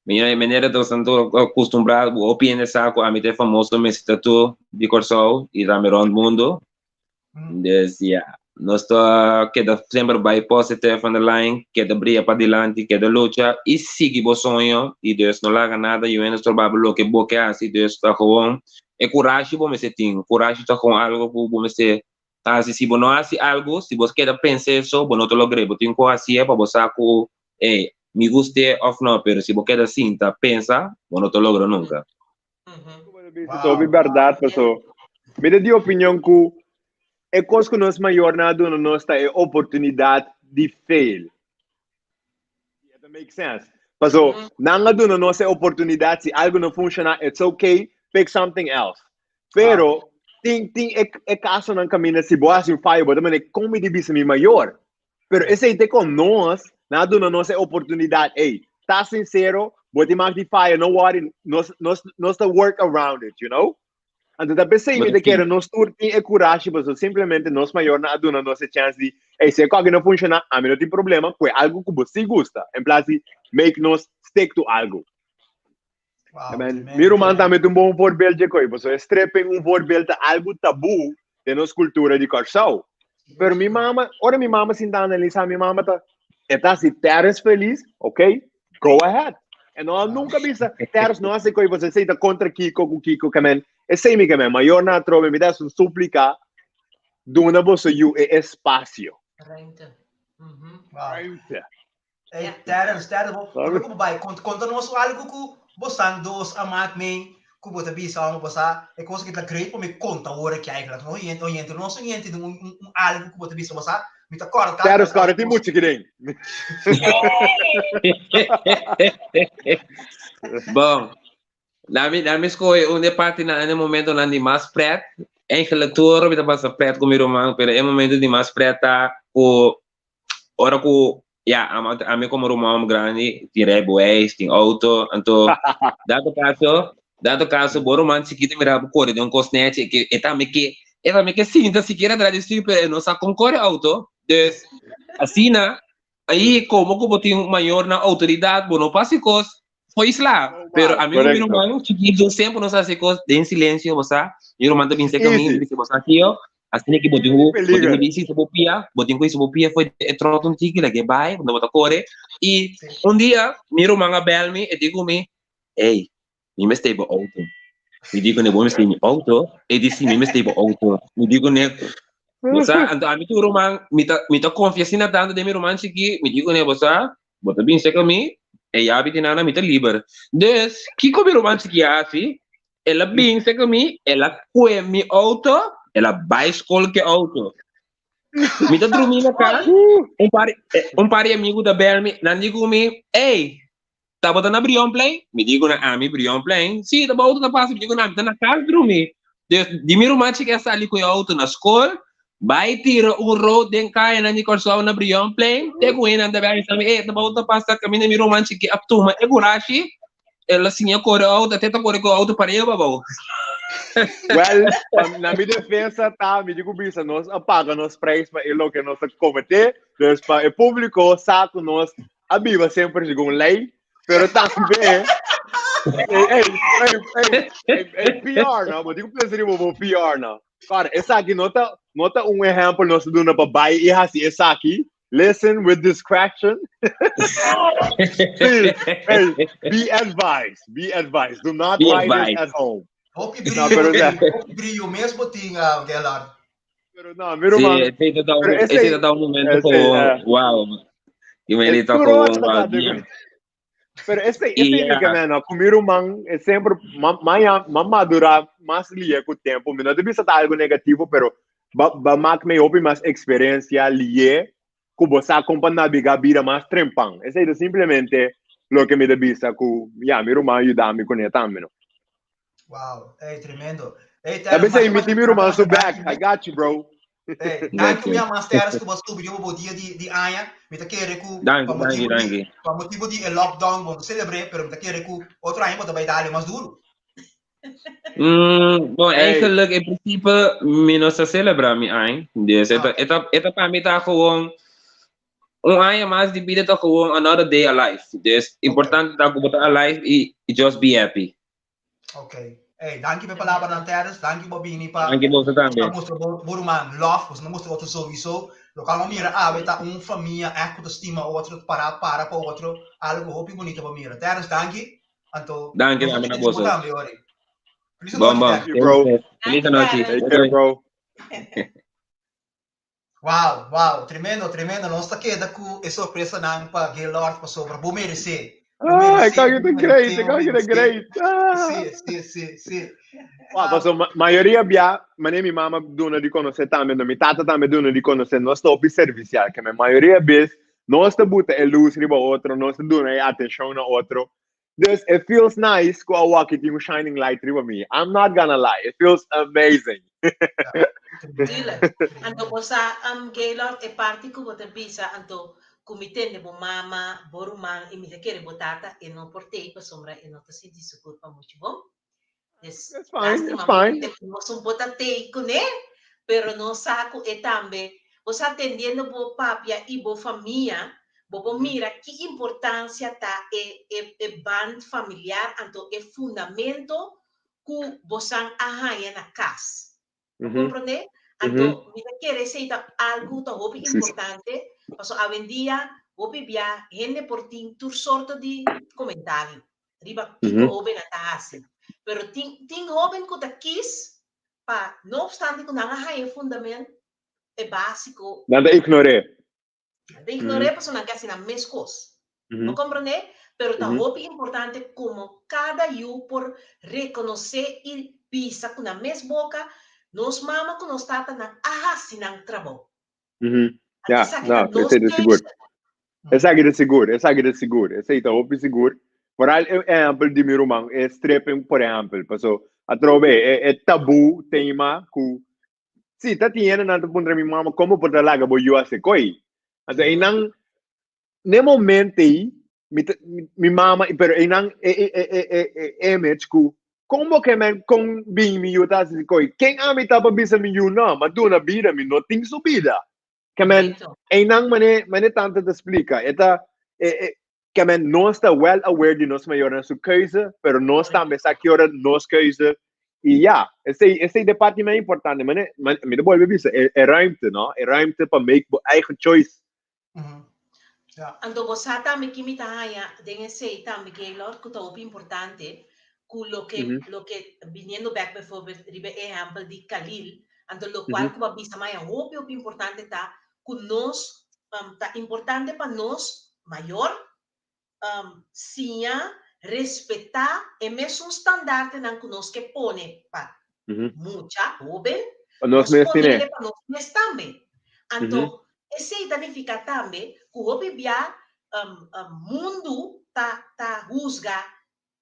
meneer, meneer, dat tanto acostumbrado, o in saco, a mim famoso, me tatu de Corsol e também rond mundo. Dus ja, nos ta queda sempre by positive on the line, queda brilha para adelante, queda lucha e sigue o sonho e dus não larga nada e o trabalho lo que bo que hace, dus tá gewoon é coragem bom você tem, coragem tá com algo que bom você hace, se você não hace algo, se você queda pensar isso, você não te logra, você tem que fazer para você com eh me guste of no, pero se você queda assim, tá pensa, você não te logra nunca. Uhum. Sobre verdade, pessoal. Me dê de opinião que é coisa que nós maior nada não nos tá é oportunidade de fail. Yeah, that makes sense. Pessoal, não dá nos é oportunidade se algo não funciona, it's okay, pick something else. Pero tem é, é caso não caminha se boa assim falha, mas também é como de bisa mi maior. Pero esse aí tem com nós, nada não nos é oportunidade. Ei, tá sincero, bote mais de falha, no worry, nós tá work around it, you know? Então, da pensei Mas me de que nós tur tem é coragem, mas simplesmente nós maior na aduna nossa chance de, ei, se algo não funciona, a mim não tem problema, foi algo que você gosta. Em place de make nós stick to algo. Wow, I mean, tremendo, mi ruman tremendo. tambe un bon voorbeeld, Jacoy. Paso stripping un voorbeeld ta algo taboe den nos cultura di Kòrsou. Pero mi mama, ora mi mama sinta analisá, mi mama ta, e ta si Terence felis, ok, go ahead. E no nunca bisa, Terence no hasi koi, você ta kontra Kiko ku Kiko kemen. Esei mi kemen, mayor na atrobe, mi ta un súplika, duna boso yu e espasio. Ruimte. Uhum. Wow. Ruimte. Hey, Ja. Terence, Terence, bo, Sabe? bo, bai, konta nos algo ku bosan dos amak me, ku bota bisa, amo bosa, é coisa que tá great, mi conta ora que eigenlijk. No oyente, oyente, no oyente um algo ku bota bisa, bosa, mi ta corta. Terence, cara, tem muito que tem. Bom, laat me escolher um parte na no momento na de mais pret. Eigenlijk touro me passa pret com meu irmão, pero é momento de mais pret tá o ora ku ja, a mim como irmão grande, tem rijbewijs, tem auto, então dado caso, bom romance chiquito mira corre de um cosnete que eta me que eta me que sinta siquiera atrás de super, não sa concorre auto. Dus assim na aí como como tem um maior na autoridade, bom não passe cos foi lá. Pero a mim como Correcto. irmão chiquito sempre não sabe cos em silêncio, você. E o irmão também se caminho, Easy. disse você aqui, ó. Asina ki bo tin ku bo tin ku disi bo pia, bo tin ku hisa bo pia for e trot un tiki lag'e bai, cuando bo ta kore. I un dia mi ruman a bel mi, e di ku mi, Ey, mi mester bo auto. Mi di kuné, bo mester mi auto? E di si, mi mester bo auto. Mi di kuné, bo sa, anto ami tur ruman, mi ta mi ta konfia asina tantu den mi ruman chikí, mi di kuné, bo sa, bo ta bin serka mi, e yabi di nana, mi ta liber. Dus, kiko mi ruman chikí a hasi? El a bin serka mi, el a kue mi auto, el a bai skol ku e auto. Mi ta drumí na kas, un par un par di amigu ta bel mi, nan di ku mi, Ey, Tabata na Brionplein? Mi di ku nan, Ami Brionplein? Sí, ta bo auto ta pasa. Mi di ku nan, Ami ta na kas drumi. Dus, di mi ruman chiki a sali ku e auto na skol, bai tira un road den kayanan di Kòrsou na Brionplein, te ku hendenan ta bai bisa mi, Ey, ta bo auto ta pasa kaminda mi ruman chiki a tuma e kurashi, el a siña kore auto, te ta kore ku e auto pareba abou. Well, pa, na mi defensa ta, mi di ku bisa nos a paga nos prijs pa e loke nos a kometé, dus pa e públiko sa ku nos a biba semper segun lei, pero tambe Ey, ey, ey, ey, ey, ey, PR no, bo tin ku pensa riba bo PR no. Kòrda, esaki no ta, no ta un ehèmpel nos ta duna pa bai i hasi esaki. Listen with discretion. Please, hey, be advised, be advised. Do not Be try this advised. at home. Hopi No, brio, pero tin, hopi brio mes bo tin, ah, Gerlard. Pero no, mi ruman. Sí, ese ta un, Pero ese ese, ta un momento ese, gewoon, eh, wow. Y me e está tur ora gewoon, ta wow, ta bien. Pero ese, Y ese mi ya, que no, ku mi ruman é sempre ma, ma, ma madura mas lie ku tempo. Mi no te bisa ta algo negativo, pero ba, ba mak me hopi mas experiencia lie ku bo sa kon pa nabiga bida mas trempan. Esei ta simplemente loke mi ta bisa ku ya mi ruman a yuda mi kuné tambe no. Wow, ey tremendo. Ey Ta Terence, bisa masha mi masha tin mi ruman su masha back. danki I got you bro. Ey, Got danki you. mi mas Terence ku bo a subi riba bo dia di di aña. Mi ta kere ku Danki, pa danki, motibu di danki. pa motibu di e lockdown bo no selebr'é, pero mi ta kere ku otro aña bo ta bai dale mas duru. Bon, Hey. eigenlijk in principe mi no sa celebra mi aña. Dus Ah, eta, ok. eta, eta pa mi ta gewoon un aña mas di bida ta gewoon another day alive. Dus Ok. importante ta ku bo ta alive i just be happy. Ok. Hey, danki pa e palabranan Terence, danki bo bini pa Danki boso pa tambe. mustra bo bo ruman love, boso no mustra otro sowieso. Lokual bo mira awe ta un famia ègt ku ta stima otro, para para pa otro, algu hopi bunita pa mira. Terence, danki. Anto, Danki nos tambe na ta boso boso. tambe, ori. Feliz Bon, nochi, bon. Thank you, bro. Feliz Danki, nochi. Terence. Take care, bro. Wow, wow, tremendo, tremendo. Nos ta keda ku e sorpresanan pa Gaylord pasobra bo meresé. Bo Ah, meresé, ik kan bo het great, meresé, ik bo kan het meresé. great. Ah. Sí, sí, sí, sí. Wow, paso ma mayoria bia, mane mi mama duna di conoce tambe, no mi tata tambe duna di conoce, nos ta hopi servicial, ke men mayoria bes nos ta buta e luz riba otro, nos ta duna e atencion na otro. Dus it feels nice ku awaki tin un shining light riba mi. I'm not gonna lie, it feels amazing. Tuurlijk. Anto bo sa, um, Gaylord, e parti ku bo ta bisa, anto ku mi tende bo mama, bo ruman i mi ta kere bo tata, e no por tei pasobra e no ta sinti su kurpa muchu bon. Dus, It's fine, it's lástima, fine. mi nos un bo ta tei kuné, pero nos sa ku e tambe, bo sa tendiendo bo papia i bo famia, bo por mira ki importancia ta e e e band familiar anto e fundamento ku bosan a haña na kas. Bo komprondé? Anto mi ta kere esei ta algu ta hopi importante pasobra awendia hopi bia hende por tin tur sorto di komentario riba kiko hóbennan ta hasi. Pero tin tin hóben ku ta kis pa no opstante ku nan a haña e fundament e básiko. Nan ta ignor'é. Nan ta ignor'é pasobra nan ke hasi nan mes kos. Bo komprondé? Pero ta hopi importante komo kada yu por rekonosé i bisa ku nan mes boka, nos mama ku nos tatanan a hasi nan trabou. Anto Ya, esaki ta no, nos esei ta sigur. keuze. Esaki ta sigur, esaki ta sigur, esei ta hopi sigur. Vooral e ehempel di mi ruman, e stripping por ehempel, paso atrobe e e tabú tema ku Si, ta tin hendenan ta puntra mi mama kon bo por ta laga bo yu hasi koi. Anto einan n'e momento ei mi ta mi mama pero einan e e e e e e image ku kon bo ke men kon bin mi yu ta hasi koi? Ken ami ta pa bisa mi yu no? M'a duna bida, mi no tin su bida. Ke men einan mane mane tanta ta splika e ta e e ke men nos ta well aware di nos mayornan su keuze pero nos tambe sa ki ora nos keuze. I ya, esei, esei de parti mas importante. Mane, man, mi ta bolbe bisa, e, e ruimte, no? E ruimte pa make bo eigen choice. Ja. Anto bo sa tambe ki mi ta haña den esei tambe, Gaylord, ku ta hopi importante, ku loke, loke, biniendo bek bijvoorbeeld riba e ehèmpel di Khalil, anto lokual ku bo a bisa maya hopi hopi importante ta ku nos, ta importante pa nos mayor siña respetá e mesun standaartenan ku nos ke pone pa mucha, hóben, Pa nos nos mes pone tine. ele pa nos mes tambe. Anto, esei ta nifiká tambe ku hopi bia mundu ta ta husga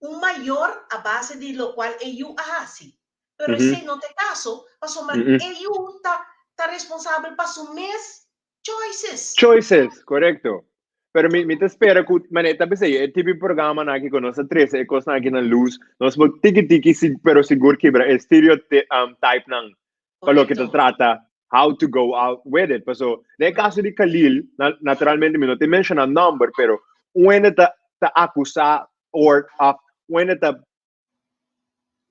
un mayor a base di lokual e yu a hasi. Pero esei no ta e kaso, pasobra e yu ta ta responsabel pa su mes choices. Choices, korekto. Pero mi, mi ta spera ku, mane, ta p'esei, e tipo di programanan aki ku nos a trese e kosnan aki na lus, nos por tiki tiki si, pero sigur kibra e stereotypenan pa loke ta Korekto. trata how to go out with it. Paso, den e kaso di Khalil, na, naturalmente mi no ta menshoná nòmber, pero un hende ta, ta akusá or òf un hende ta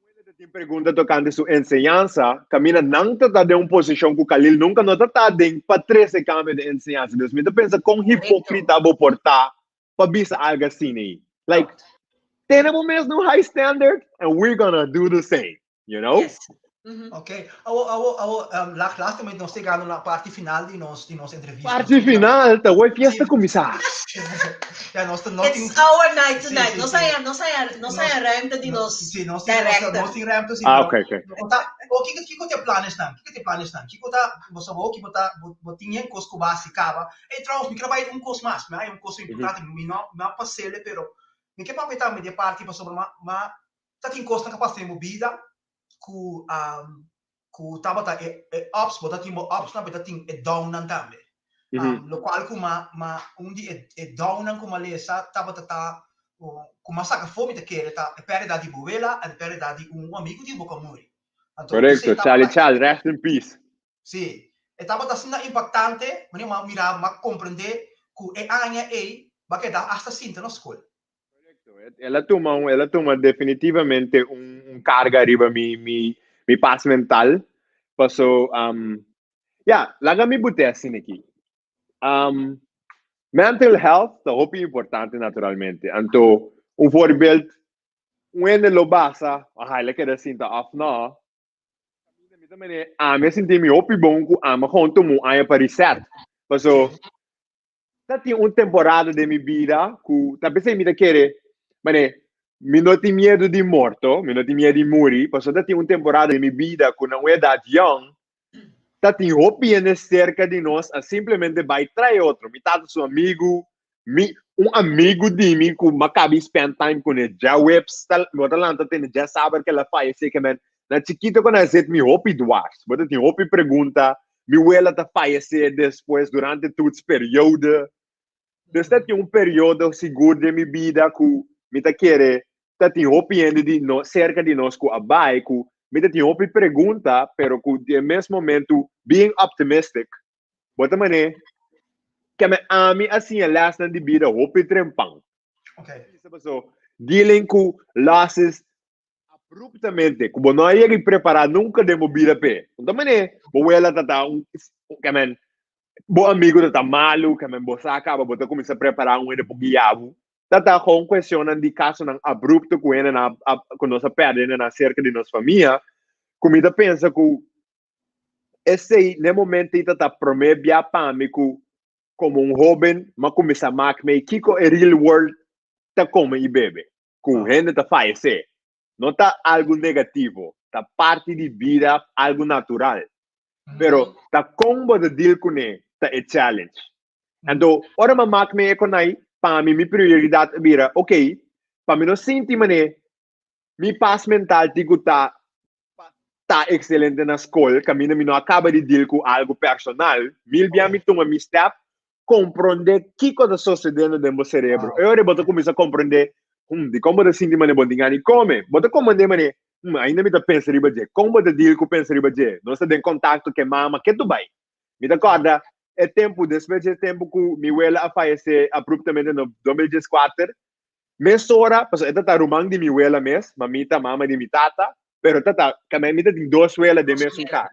Wende ta tin pregunta tokante su enseñansa, kaminda nan ta ta den un posishon ku Khalil nunka no ta ta den pa trese kambio den enseñansa. Dus mi ta pensa kon hipokrita bo por ta pa bisa algu asina ei. Like, tene bo mes na un high standard and we're gonna do the same, you know? Yes. Ok. Awo, awo, awo, um, lag, laatste nos ta yegando na parti final di nos, di nos entrevista. Parti final, ta hoy fiesta kuminsá. Ja, nos ta, nos tin, It's our night Sí, tonight. sí, Nos sí. haya, nos haya, nos haya ruimte di nos Sí, nos tin, nos, director. nos tin ruimte, sí, Ah, pero ok, ok. no ta, o kiko, kiko te planes nan? Kiko te planes nan? Kiko ta, bo sa bo, kiko ta, bo, bo tin yen kos ku bo hasi kaba. Ey, trouwens, mi kere bai un kos mas. Mi hay un kos importante, mi no, mi a pasele, pero mi ke papia tambe di e parti pasobra ma, ma ta tin kosnan ku a pasa den bo bida ku ku tabata e e ups, bo ta tin bo upsnan, bo ta tin e downnan tambe. Lokual ku ma ma un di e e downnan ku mi a lesa tabata ta ku mi a saka afó mi ta kere ta e pèrdida di bo wela en e pèrdida di un amigu di bo ku a muri. Anto Korekto, esei Charlie tabata Chal, rest in peace. Sí, e tabata asina impaktante, manera mi a mira, mi a komprendé ku e aña ei bo a keda asta sinta na skol. Correcto. El a tuma un, el a tuma definitivamente un, un carga riba mi, mi, mi paz mental. Paso, um, ja, laga mi bute asina aki. Um, mental health ta hopi importante naturalmente. Anto, un voorbeeld, un hende lo basa, aha, el a keda sinta of no. Mi ta mene, ami a sinti mi hopi bon ku ami a gewoon tuma un aña pa reset. Paso, Ta tin un temporada den mi bida ku ta p'esei mi ta kere, mane, mi no tin miedu di morto, mi no tin miedu di muri, pasobra ta tin un temporada den mi bida ku na un edat yòn, ta tin hopi hende serka di nos a simplemente bai trae otro. Mi tata su amigu, mi, un amigu di mi ku mi a kabi spend time kuné djaweps, ta, bo ta lanta tende djasaber ku el a fayesé, ke men na chikito ku nan a zet mi hopi dwars, bo ta tin hopi pregunta, Mi wela ta fayesé despues durante toetsperiode. Dus ta tin un periodo sigur den mi bida ku mi ta kere ta tin hopi hende di no serka di nos ku a bai ku mi ta tin hopi pregunta pero ku di e mes momentu being optimistic bo ta manera keme ami a siña lèsnan di bida hopi trempan. Okay. Paso dealing ku losses abruptamente ku bo no a yega i prepará nunka den bo bida p'e. No ta manera bo wela ta ta un ke men bo amigu ta ta malu, ke men bo sa kaba bo ta kuminsá prepará un hende por guia bo. Ta ta gewoon kuestionnan di kasonan abrupto ku hendenan a ku nos a pèrdè hendenan serka di nos famia ku mi ta pensa ku esei na e momento ei ta ta promé bia pa mi ku komo un hóben mi a kuminsá mak mei kiko e real world ta kome i bebe. Ku hende ta fayesé no ta algu negativo, ta parti di bida, algu natural. Pero ta kon bo ta deal kuné ta e challenge. Anto ora mi a mak mi e konai, pa mi mi prioridat a bira, ok, pa mi no sinti manera mi pas mental tin ku ta ta excelente na skol, kaminda mi no a kaba di deal ku algu personal, mil bia mi tuma mi step, komprondé kiko ta sosediendo den bo serebro. E ora bo ta kuminsá komprondé, hmm, dikon bo ta sinti manera bo tin gana di kome? Bo ta komprondé manera, hmm, ainda mi ta pensa riba dje. Kon bo ta deal ku pensa riba dje? Nos ta den kontakto ku e mama ketu bai. Mi ta kòrda e tempu, despues di e tempu ku mi wela a fayesé abruptamente na 2014, mesora, pasobra e ta ta ruman di mi wela mes, mamita, mama di mi tata. Pero tata, kame mi tin dos wela den mesun kas.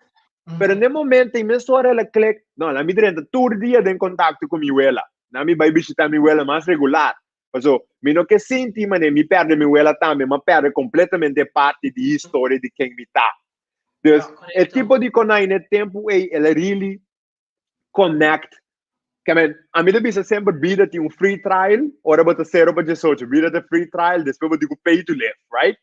Pero ne momento i mesora el a klik, no, la mi drenta tur dia den kontakto ku mi wela. Na mi bai bishita mi wela mas regular. Paso, mi no ke sinti mane mi perde mi wela tambe, m'a perde kompletamente parti di historia di ken mi ta. Dus, e tipo di konai ne tempu ei, el a really connect. Ke men, ami ta bisa semper bida tin un free trial, ora bo ta sero pa diesocho, bida ta free trial, despues bo tin ku pay to live, right?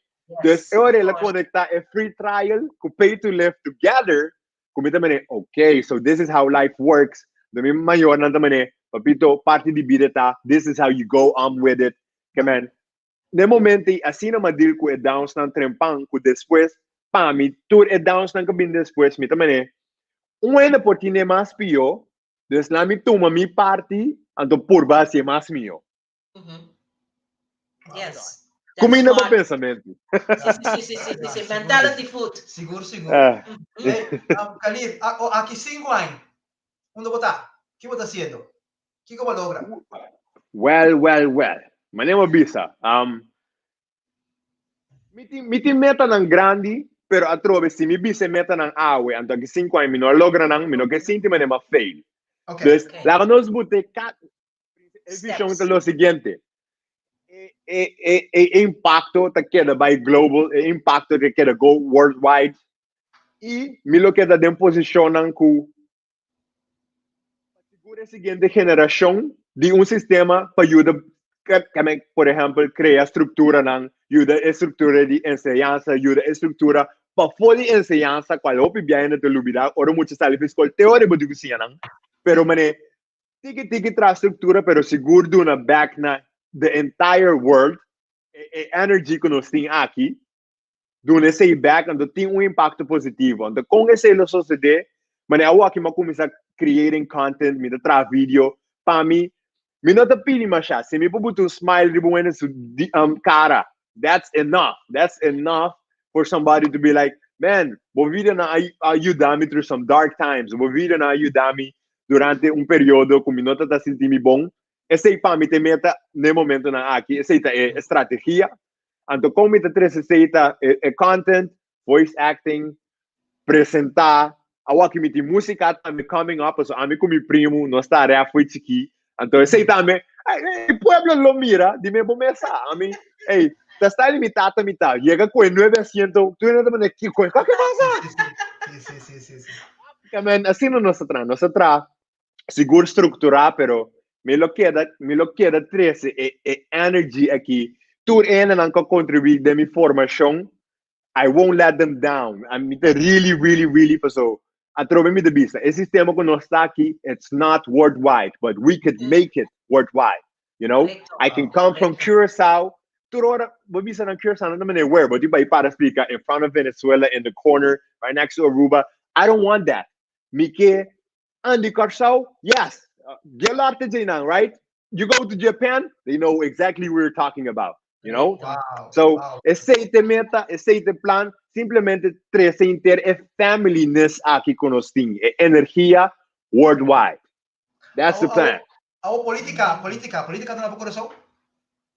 Dus e ora el a conecta e free trial ku pay to live together, ku mi ta mane, okay, so this is how life works. Do mi mayornan ta mane, papito, parti di bida ta, this is how you go on with it. Ke men, n'e momento ei asina m'a deal ku e downsnan trempan ku despues pa mi tur e downsnan ku bin despues mi ta mane un hende por tine mas pió dus laat mi tuma mi parti anto purba hasié mas mihó. Yes. Kuminda bo pensamentu. Si, si, si, si, si. Mentality food. Sigur, sigur. Hey, Khalid, aki sinku aña, unda bo ta? Ki bo ta hasiendo? Kiko bo logra? Well, well, well. Manera bo bisa, um, mi tin, mi tin metanan grandi, pero atrobe si mi bisa e metanan awe, anto aki sinku aña mi no a logra nan, mi no ke sinti manera mi a fail. Okay. Dus, Okay. laga nos bute ka, e vision ta Steps. lo siguiente. E, e, e, e impacto ta keda bai global, e impacto ta keda go worldwide. I mi lo keda den posicionnan ku Sigura e siguiente generashon di un sistema pa yuda, por ehèmpel, krea strukturanan, yuda e struktura di enseñansa, yuda e struktura pafó di enseñansa, kual hopi bia hende ta lubidá ora mucha sali for skol, te ora bo tin ku siña nan. Pero manera tiki tiki traha struktura, pero sigur duna bèk na the entire world e energy ku nos tin aki. Duna esei bek, anto tin un impacto positivo. Anto con esei lo sosode? Mane awo aki mi a cuminsa creating content, mi ta traha video. Pa mi, mi no ta pidi masha. Si mi por buta un smile riba un hende su cara, that's enough. That's enough for somebody to be like, man, bo videonan a yuda mi through some dark times. Bo videonan a yuda mi durante un periodo cu mi no ta ta sinti mi bon. Esei pa mi ta e meta n'e momentonan aki. Esei ta e strategia. Anto kon mi ta trese esei ta e content, voice acting, presentá. Awor ki mi tin músika tambe coming up, pasobra ami ku mi primu nos ta rap fo'i chikí. Anto esei tambe, e pueblo lo mira di mi bo mes sa. Ami, ey, ta style mi tata mi ta. Yega ku e nuebe asiento, tur hende ta manda kiko, kua ke pasa? Sí, sí, sí, sí, sí. Amen, asina nos ta traha. Nos ta traha sigur strukturá, pero mi lo keda, mi lo keda trese e, e energy aki. Tur hendenan ku a kontribuí den mi formashon, I won't let them down. I mi ta really, really, really paso atrobe mi ta bisa, e sistema ku nos ta aki, it's not worldwide, but we could make it worldwide. You know, I can come from Curaçao. Tur ora, bo bisa na Curaçao, no ta manera where, bo tin pa para splika in front of Venezuela, in the corner, right next to Aruba. I don't want that. Mi ke Andy Kòrsou, yes. Gaylord ta dje nan, right? You go to Japan, they know exactly what we're talking about, you know? Wow, So, wow. esei te meta, esei te plan, simplemente trese inter e familyness aki ku nos tin, e energia worldwide. That's the Awo, plan. awo, awo politica, politica, politica ta na bo kurason?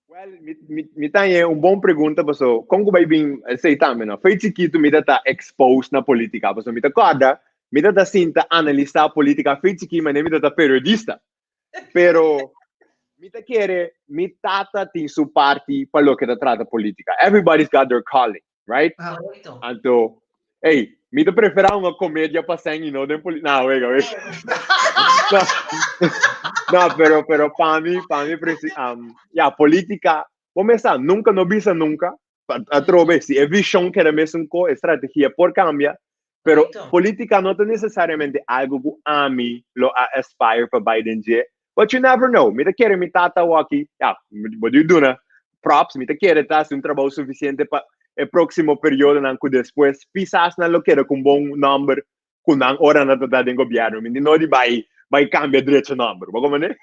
Well, mi, mi, mi ta haña un bon pregunta paso kon ku bai bin esei tambe no. Fei chikitu mi ta ta exposed na politica paso mi ta kòrda mi ta ta sinta analisá politica fei chikí manera mi ta ta periodista. Pero mi ta kere mi tata tin su parti pa loke ta trata politica. Everybody's got their calling, right? Correcto. Anto, hey, mi ta prefera una comedia pa seng y no den poli... No, wega, wega. No, no, pero, pero pa mi, pa mi, presi, um, ya, politica, bo mesa, nunca no bisa nunca, atrobe, si e vision keda mesun ko, e strategia por cambia, pero Correcto. politica no ta necesariamente algo ku ami lo a aspire pa bai den dje, but you never know. Mi ta kere mi tata waki, ya, bo di duna props, mi ta kere ta hasi un trabou suficiente pa e próximo periodonan ku despues pisas nan lo keda ku un bon nomber ku nan ora nan ta ta den gobierno. Mi no di bai bai cambia drecho nomber. Bo comprende?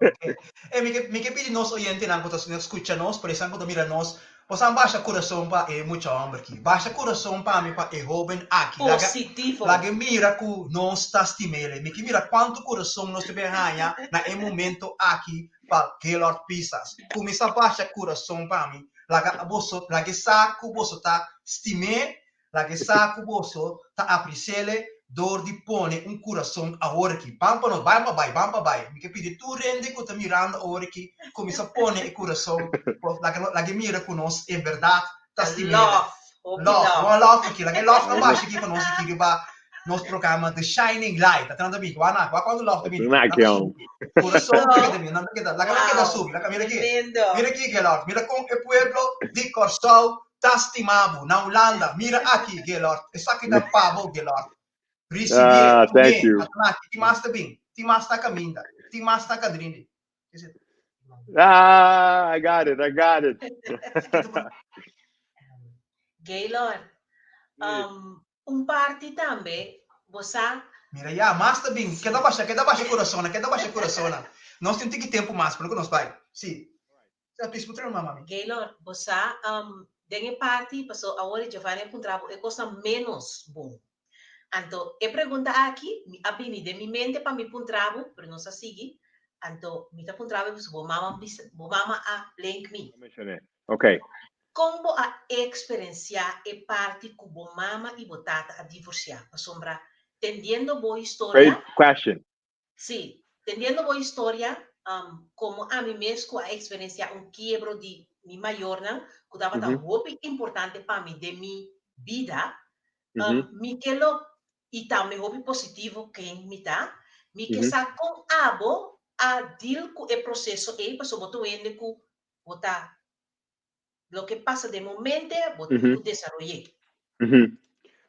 Okay. Eh, mi ke, mi ke pidi nos oyentenan ku ta skucha nos, por esan ku ta mira nos, bosan basha kurason pa e mucha homber ki. Basha kurason pa mi pa e hoben aki. Laga, Positivo. laga mira ku nos ta stimele. Mi ke mira kuantu kurason nos ta bin haña na e momento aki pa Gaylord Pisas. Kuminsá basha kurason pa mi. Laga boso, laga e sa ku boso ta stim'é. Laga e sa ku boso ta apresi'é dor di pone un kurason awor aki. Ban pa nos, bai pa bai, ban pa bai. Mi ke pidi tur hende ku ta mirando awor aki kuminsá pone e kurason. Laga laga e mira ku nos en bèrdat ta stim'é. Love, hopi Love, love. bon love aki. Laga e love nan basha aki pa nos aki riba nos programa The Shining Light. Ata nan ta bini. Wak nan, wak kuantu love ta bini. Nan Nan ta aki. subi. Kurason ta keda bini. Nan ta keda, laga nan keda Wow, subi. Laga mira aki. tremendo. Mira aki, Gaylord. Mira kon e pueblo di Kòrsou Ta stima bo na Hulanda. Mira aki, Gaylord. Esaki ta pa bo, Gaylord. Risibié, Ah, thank tum'é, you. atlaki. Tin mas ta bin. Tin mas ta kaminda. Tin mas ta kadrindi. Ah, I got it, I got it. Gaylord, un parti tambe bo sa. Mira ya, mas ta bin. Keda basha, keda basha kurasonnan, keda basha kurasonnan. Nos tin tiki tempu mas, pero ku nos bai. Si. Gaylord, bo sa, den e parti, paso awor e Giovanni a puntra bo e kosnan ménos bon. Anto, e pregunta aki mi a bini den mi mente pa mi puntra bo, pero nos a sigui. Anto, mi ta puntra bo pasobra bo mama bisa, bo mama a link mi. Ok. Kon bo a eksperensiá e parti ku bo mama i bo tata a divorsiá? Pasobra, tendiendo bo historia. Great question. Sí, tendiendo bo historia, komo ami mes ku a eksperensiá un kiebro di mi mayornan, ku tabata hopi importante pa mi den mi bida, mi ke lo, i tambe hopi positivo ken mi ta, mi ke sa kon abo a deal ku e proseso ei, pasobra bo ta un hende ku bo ta loke pasa den momente bo tin ku desaroy'é.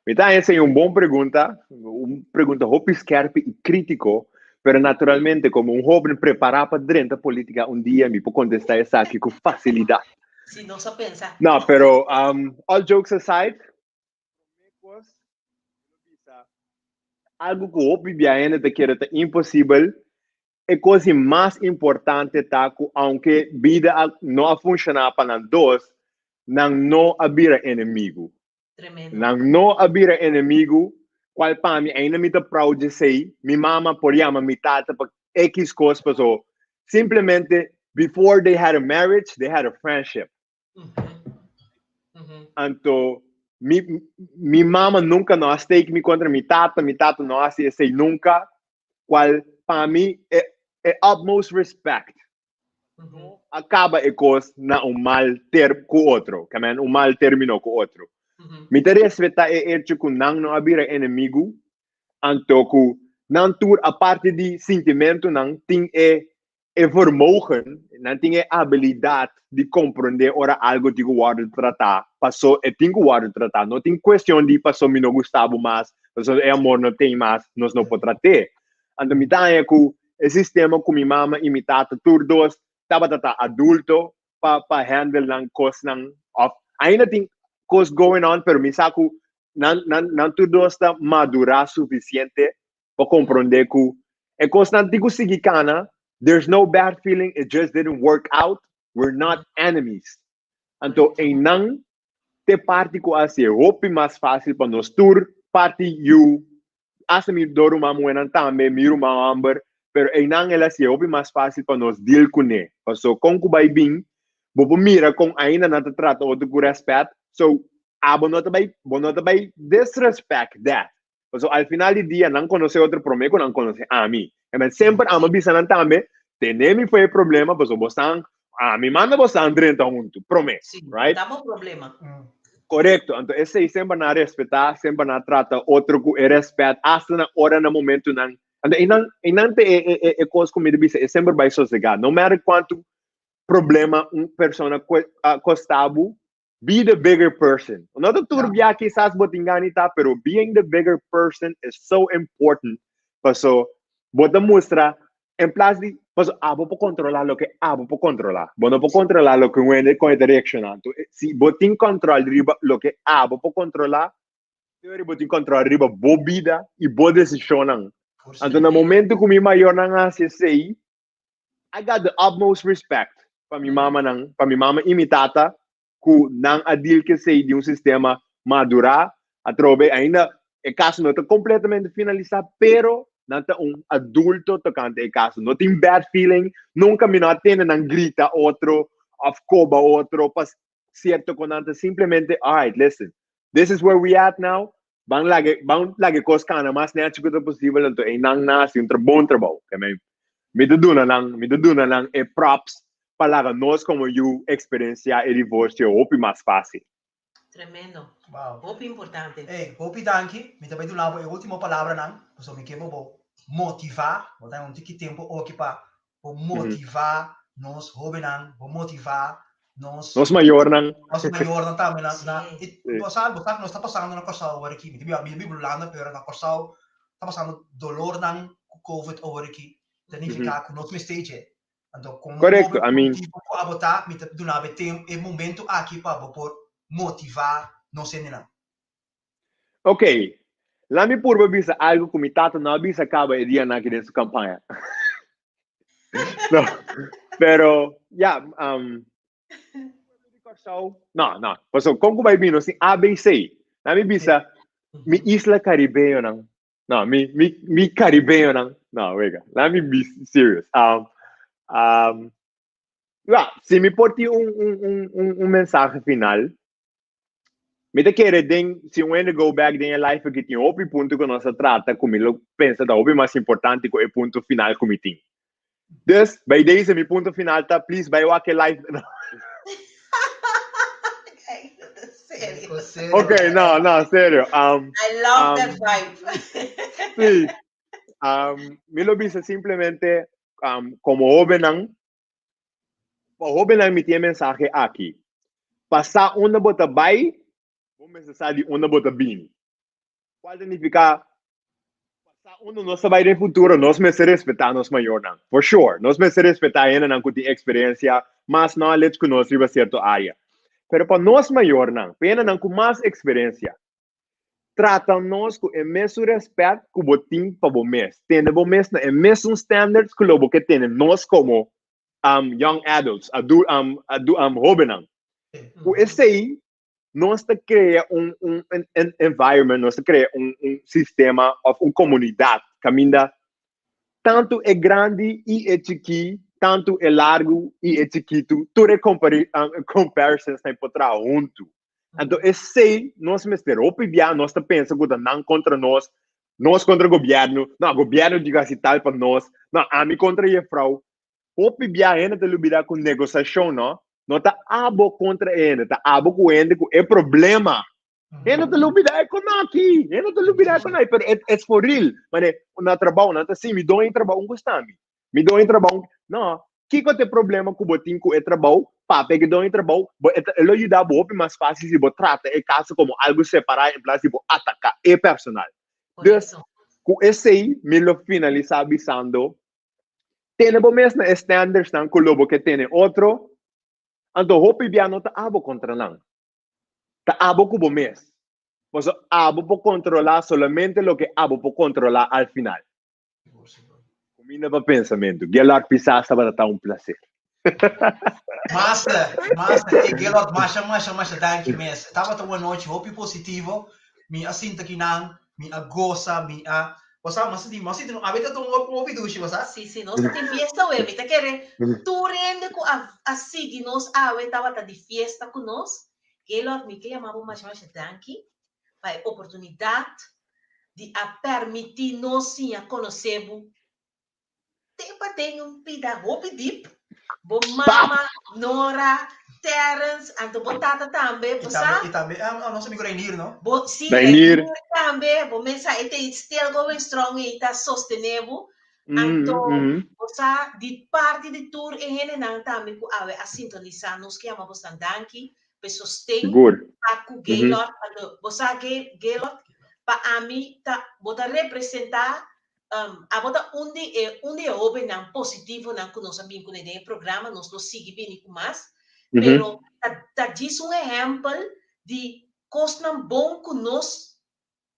Mi ta haña esei un bon pregunta, un pregunta hopi skerpi i krítiko, pero naturalmente komo un hóben prepará pa drenta polítika un dia mi por kontestá esaki ku fasilidat. Si nos a pensa. No, pero all jokes aside, promé kos mi lo bisa algu ku hopi bia hende ta kere ta imposibel. E kos di mas importante ta ku aunke bida a no a funshoná pa nan dos, nan no a bira enemigu. Tremendo. Nan no a bira enemigu, kual pa mi ainda mi ta proud di esei. Mi mama por yama mi tata pa X kos paso simplemente before they had a marriage, they had a friendship. Anto mi mi mama nunka no a steek mi kontra mi tata, mi tata no a hasi esei nunka, kual pa mi e e utmost respect. No a kaba e kos na un mal ter ku otro, ke men un mal termino ku otro. Mi ta respetá e echo ku nan no a bira enemigu, anto ku nan tur aparte di sintimentunan tin e e vermogen, nan tin e abilidat di komprondé ora algu tin ku wòrdu tratá, pasó e tin ku wòrdu tratá. No tin kuestion di pasó mi no gusta bo mas, pasó e amor no tin mas, nos no por trat'é. Anto mi ta haña ku e sistema ku mi mama i mi tata tur dos tabata ta adulto pa pa handle nan kosnan òf ainda tin kos going on pero mi sa ku nan nan nan tur dos ta madurá sufisiente pa komprondé ku e kosnan tin ku sigui kana, there's no bad feeling, it just didn't work out, we're not enemies. Anto einan te parti ku a hasié hopi mas fásil pa nos tur parti yu, asta mi dos ruman muhénan tambe, mi ruman hòmber, pero einan el a hasié hopi mas fásil pa nos deal kuné. Paso kon ku bai bin, bo por mira kon ainda nan ta trata otro ku rèspèt, so abo no ta bai, bo no ta bai disrespect that. Pasobra al final di dia nan konosé otro promé ku nan konosé ami. Amen. Semper ami a bisa nan tambe, tene mi for e problema pasobra bosan, ami manda bosan drenta huntu promé. Sí, Right? ta bo problema. Korekto. Anto esei semper nan a respetá, semper nan a trata otro ku e rèspèt, asta na ora na momentunan. Anto einan, einan ta e e e kos ku mi ta bisa, e semper bai sosegá. No matter kuantu problema un persona kosta bo, Be the bigger person. No ta tur bia kisas bo tin gana ta, pero being the bigger person is so important. Paso, bo ta mustra, en plaas di, paso abo por controla loke abo por controla. Bo no por controla loke un hende con e ta reacciona. Anto, si bo tin control riba loke abo por controla, teori bo tin control riba bo bida y bo decisionnan. Anto, na momento cu mi mayornan a haci esey, I got the utmost respect pa mi mamanan, pa mi mama i mi tata, ku nan a deal ku esei di un sistema madurá. Atrobe ainda e kaso no ta kompletamente finalisá, pero nan ta un adulto tokante e kaso. No tin bad feeling, nunka mi no a tende nan grita otro òf koba otro pa sierto ku nan ta simplemente, alright, listen. This is where we at now. Ban laga, ban laga kos kana mas nechi ku ta posibel, anto einan nan hasi un tra bon trabou. Ke men, mi ta duna nan, mi ta duna nan e props pa laga nos komo yu eksperensiá e divorsio hopi mas fásil. Tremendo. Wow. Hopi importante. Ey, hopi danki. Mi ta bai duna bo e ultimo palabranan, pasobra mi ke bo bo motivá, bo ta un tiki tempu oki pa bo motivá nos hóbennan, bo motivá nos Nos mayornan. Nos mayornan tambe na na Sí. i bo sa bo sa ku nos ta pasando na Kòrsou awor aki. Mi ta biba mi ta biba Hulanda pero na Kòrsou ta pasando dolornan ku covid awor aki. Ta nifiká ku nos mester dje. Anto komo Korekto, hóben I mean. positivo ku abo ta, mi ta duna bo e tem e momento aki pa bo por motivá nos hendenan. Ok, la mi purba bisa algo ku mi tata no a bisa kaba e dianan aki den su kampaña. No, pero ya, um, Kòrsou, no, no, paso kon ku bai bini sin ABC? La mi bisa mi isla karibeñonan, no, mi, mi, mi karibeñonan, no, wega, la mi be serious. Um, um, ya, si mi por tin un, un, un, un, un mensahe final, Mi ta kere den, si un hende go back den e life aki tin hopi punto ku nos a trata ku mi lo pensa ta hopi mas importante ku e punto final ku mi tin. Dus, bij deze mi punto final ta please bai wak e life. Serio. Serio. Ok, no, no, serio. Um, I love that um, vibe. sí. Um, mi lo bisa simplemente um, como hobennan, Pa hóbennan mi tin e mensahe aki, Pa sa unda bo ta bai, bo mester sa di unda bo ta bini. Kual ta nifiká, pa sa unda nos ta bai den futuro, nos mester respetá nos mayornan. For sure, nos mester respetá hendenan ku tin eksperensia, mas knowledge ku nos riba sierto área. Pero pa nos mayornan, pa hendenan ku mas eksperensia, Trata nos ku e mesun rèspèt ku bo tin pa bo mes. Tene bo mes na e mesun standards ku lo bo ke tene nos komo young adults, adu, adu, hóbennan. Ku esei nos ta krea un, un, un environment, nos ta krea un, un sistema òf un komunidat kaminda tantu e grandi i e chikí, tantu e largu i e chikitu, tur e comparisons nan por traha huntu. Anto esei nos mester hopi bia nos ta pensa ku ta nan kontra nos, nos kontra gobièrnu, no gobièrnu di hasi tal pa nos, no ami kontra jefrou. Hopi bia hende ta lubida ku negosashon no, no ta abo kontra e hende, ta abo ku hende ku e problema. Hende ta lubida e konaki, hende ta lubida e konaki, pero es for real. Mane na trabou nan ta si mi doño di trabou un gusta mi. Mi doño di trabou, no, kiko ta e problema ku bo tin ku e trabou? Papia ku e doño di trabou, bo e ta e lo yuda bo hopi mas fásil si bo trata e kaso komo algu separá en plas di bo ataká e personal. Dus, Korekto. ku esei mi lo finalisá bisando, tene bo mes na e standardsnan ku lo bo ke tene otro, anto hopi bia no ta abo kontra nan, ta abo ku bo mes. Pasobra abo por kontrolá solamente loke abo por kontrolá al final. Kuminda pa pensamentu. Gellard Pisas tabata ta un placer. Master, master, e Gellard, masha, masha, masha danki mes. Tabata un anochi hopi positivo. Mi a sinta kinan, mi a gosa, mi a Bo sa, mas sinti, mas sinti, awe ta un hopi dushi, bo sa? Sí, sí, nos ta tin fiesta awe. Mi ta kere tur hende ku a, a sigui nos awe tabata di fiesta ku nos. Gaylord, mi ke yama bo masha masha danki pa e oportunidat di a permití nos siña konosé bo te pa den un pida hopi dip. Bo mama, Nora, Terence, anto bo tata tambe, bo sa? I tambe, ah, nos amigo Reinier, no? Bo, sí, Reinier. Reinier tambe, bo mesa e te still going strong e ta sostené bo. Anto, bo sa, di parti di tur e hendenan tambe ku awe a sintonisá nos ke yama bosnan danki p'e sosten Sigur. pa ku Gaylord, anto bo sa Gay, Gaylord, pa ami ta bo ta representá um, abo ta un di e un di e hóbennan positivonan ku nos a bin kuné den e programa, nos lo sigui bini ku mas, pero ta ta djis un ehèmpel di kosnan bon ku nos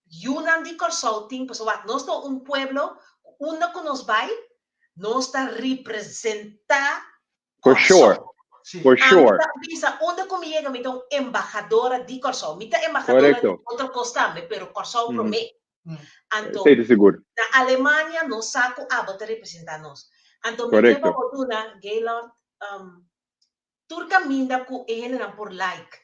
yunan di Kòrsou tin, pasobra wak nos ta un pueblo ku unda ku nos bai nos ta representá For sure. Sí. For Ami sure. ta bisa unda ku mi yega mi ta un embahadora di Kòrsou. Mi ta embahadora di Korekto. otro kos tambe, pero Kòrsou promé. Anto Esei ta sigur. na Alemania nos sa ku abo ta representá nos. Anto mi ke Korekto. pa bo duna Gaylord um, tur kaminda ku e hendenan por like,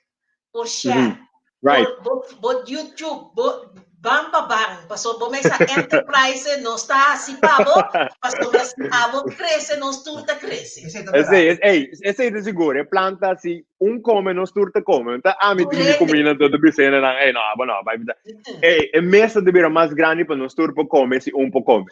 por share, Right. Bo, bo YouTube, bo ban pa ban, paso bo mesa enterprise nos ta hasi pa bo, pasobra si abo crece nos tur ta crece. Esei ta Esei, berdad. es, ey, esei ta sigur. E planta si un come nos tur ta come. Ta ami tin mi Correcto. comida anto ta bisa hende nan, ey no, abo no, bai bita. Ey, e mesa ta bira mas grandi pa nos tur por come si un por come.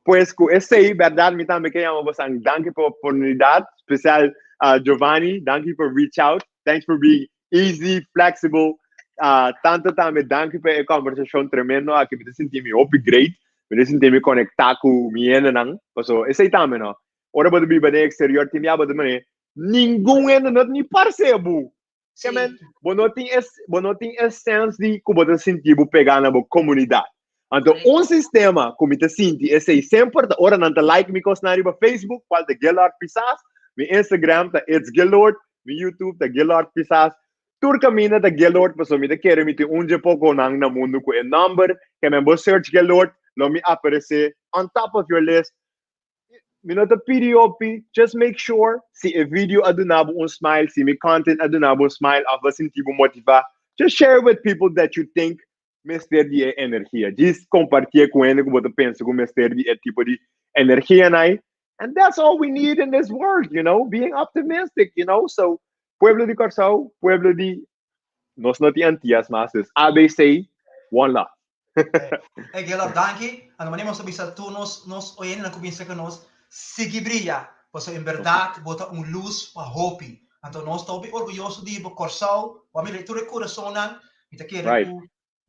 Pues ku esei, berdad mi tambe ke yama bosan danki pa oportunidad, special ah, Giovanni, danki pa reach out. Thanks for being easy, flexible. Uh, tanto tambe danki pa e conversacion tremendo aki. Mi ta sinti mi hopi great. Mi ta sinti mi conecta ku mi hendenan. Paso esei tambe no. Ora bo ta biba den exterior tin bia bo ta mane ningun hende no ni parce bo. Sí. Ke men, bo no tin es, bo no tin e sense di ku bo ta sinti bo pega na bo comunidad. Anto Correcto. un sistema ku mi ta sinti esei semper ta ora nan ta like mi kosnan riba Facebook, kual ta Gillard Pisas, mi Instagram ta It's Gillard, Mi YouTube ta Gillard Pisas. Tur kaminda ta Gillard pasobra mi ta kere mi tin un dje pokonan na mundu ku e nòmber. Ke men bo search Gillard lo mi aparesé on top of your list. Mi no ta pidi hopi, just make sure si e video a duna bo un smile, si mi content a duna bo un smile òf bo a sinti bo motivá, just share it with people that you think mester di e energia. Djis kompartié ku hende ku bo ta pensa ku mester di e tipo di energianan. And that's all we need in this world, you know, being optimistic, you know. So, pueblo di Kòrsou, pueblo di nos no tin Antias mas, dus ABC, one love. Hey Gaylord, danki. Anto manera nos a bisa tur nos nos oyentenan ku bin serka nos, sigui bria, pasobra en bèrdat bo ta un lus pa hopi. Anto nos ta hopi orguyoso di bo, Kòrsou, bo a mira tur e kurasonnan Mi ta kere ku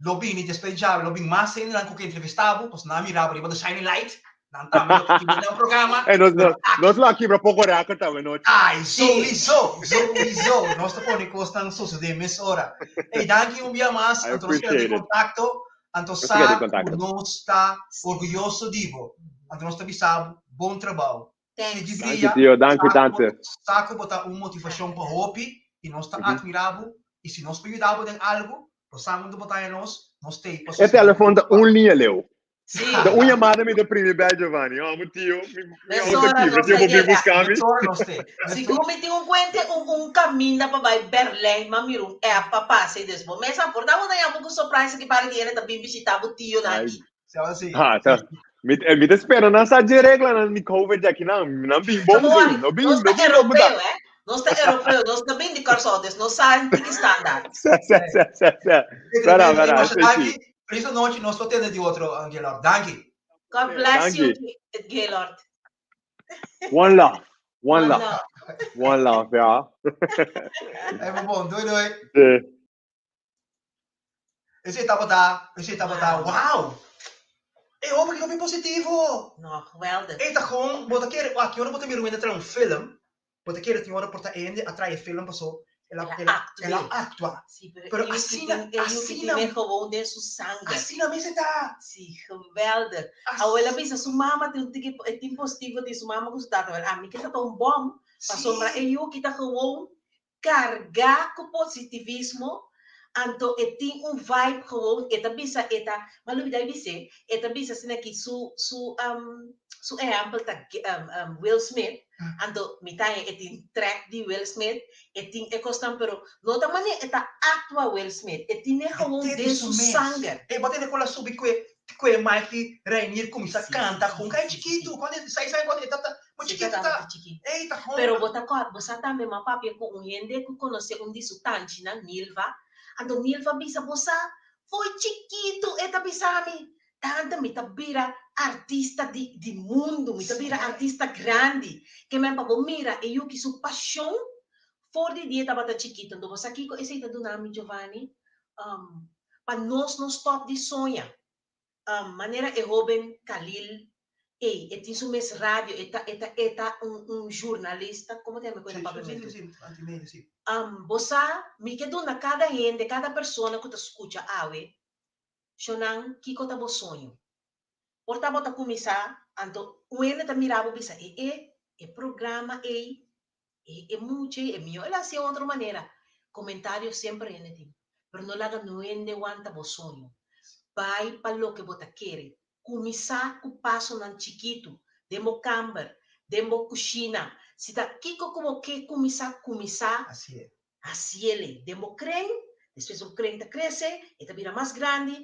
lo bini despues djawe, lo bin mas hendenan ku ke entrevistá bo, pasobra nan a mira bo riba The Shining Light, nan tambe lo tin nan programa. Ey, nos, nos, nos lo a kibra poko record awe nochi. Ay, souiso, souiso. Nos ta pone kosnan sosodé mesora. Ey, danki un bia mas, I anto nos keda den appreciate it. kontakto, anto Nos keda den sa ku kontakto. nos ta orguyoso di bo, anto nos ta bisa bo bon trabou. Thanks. Sigui Danki bria, tio, danki sa ku tante. bo, sa ku bo ta un motivashon pa hopi i nos ta atmirá bo i si nos por yuda bo den algu, bo sa unda bo ta haña nos, nos t'ei pa E sostené bo. telefon ta un liña leu. Sí. Ta un yamada mi ta primi bel Giovanni. Oh, mi tio, mi, mi auto Mesora kibra, nos tio a bo bin yega. buska mi. Mesora nos t'ei. Sigur mi tin un kuente, un, un kaminda pa bai Berlijn, m'a mira un app pa pasa i despues mesa por ta bo ta yama ku surprise ki pare di hende ta bin bishita bo tionan Ai, aki. Sí, ahora sí. Ha, ta, mi, eh, mi ta spera nan sa dje regla nan di COVID aki nan, nan bin No bom worry, sí, no bin, nos no ta bin no europeo, buta. eh? Nos ta europeo, nos no bin di Kòrsou, dus nos sa tiki standaard. Sè, sè, sè, sè, sè. Hey, Vera, tremendo. Hey, vera, masha esei sí. danki. Feliz nochi, nos lo tende di otro, Gaylord. Danki. God bless you, Danki. Gaylord. One love, one One love, love. one love, ja. Hey, bon, doei doei. Sí. Esei tabata, esei tabata, wow! E hopi hopi positivo! No, geweldig. E ta gewoon, bo ta kere, wak, ora bo ta mira un hende traha un film, bo ta kere tin ora por ta e hende a traha e film paso el a, El a el a actua. actua. Sí, pero, Pero e yu asina, ki tin, e yu ki asina, tin gewoon den su sanger. asina mester ta. Sí, geweldig. As, Abuela bisa su mama tin un tiki, e tin positivo di su mama ku su tata. Wel, ami ke ta un bom, pasobra sí. e yu ki ta gewoon Carga cu positivismo, anto e tin un vibe gewoon, e ta bisa e ta, m'a lubida e bis'é, e ta bisa asina ki su su su ehempel ta Will Smith, anto mi ta haña e tin trek di Will Smith, e tin e cosnan pero no ta manera e ta actua Will Smith, e tin'é E gewoon tin di den su su mes. sanger. E bo tende cu el a subi cu e cu e mic di Reinier cuminsa Sí, sí, canta sí, con sí, kai sí, sí. chikitu, cuando e sai sai cuando e tata muy Sí, chikitu ta ta. tabata chikí. Ey ta con. Pero bo ta kòrda, bo sa tambe m'a papia ku un hende ku konosé un di su tanchinan, Nilva. Anto Nilva bisa, Bo sa, fo'i chikitu e ta bisa mi, Tanta mi ta bira artista di di mundu, mi ta bira artista grandi. Ke men pa bo mira e yuki su pashon for di dia e tabata chikitu. Anto bo sa kiko esei ta duna mi, Giovanni? Pa nos no stòp di soña. Manera e hoben Khalil ey, e tin su mes radio, e ta e ta e ta un un journalista, como ta yama e Sí, sí, papiamentu? sí, sí, antimedia, sí. Bo sa, mi ke duna cada hende, cada persona cu ta scucha awe, Shonan, kico ta bo soño? Por ta bo ta cuminsa, anto un hende ta mira bo bisa, e e, e programa ey, E e mucha e mihó el hasi otro manera. Comentario semper hende tin, pero no laga no hende wanta bo soño. Bai pa loke bo ta kere. Cuminsa cu pasonan chikitu, den bo kamber, den bo cushina. Si ta kico cu bo ke cuminsa, cuminsa Hasié. hasiele. Den bo kren, Despues bo kren ta krese, e ta bira mas grandi.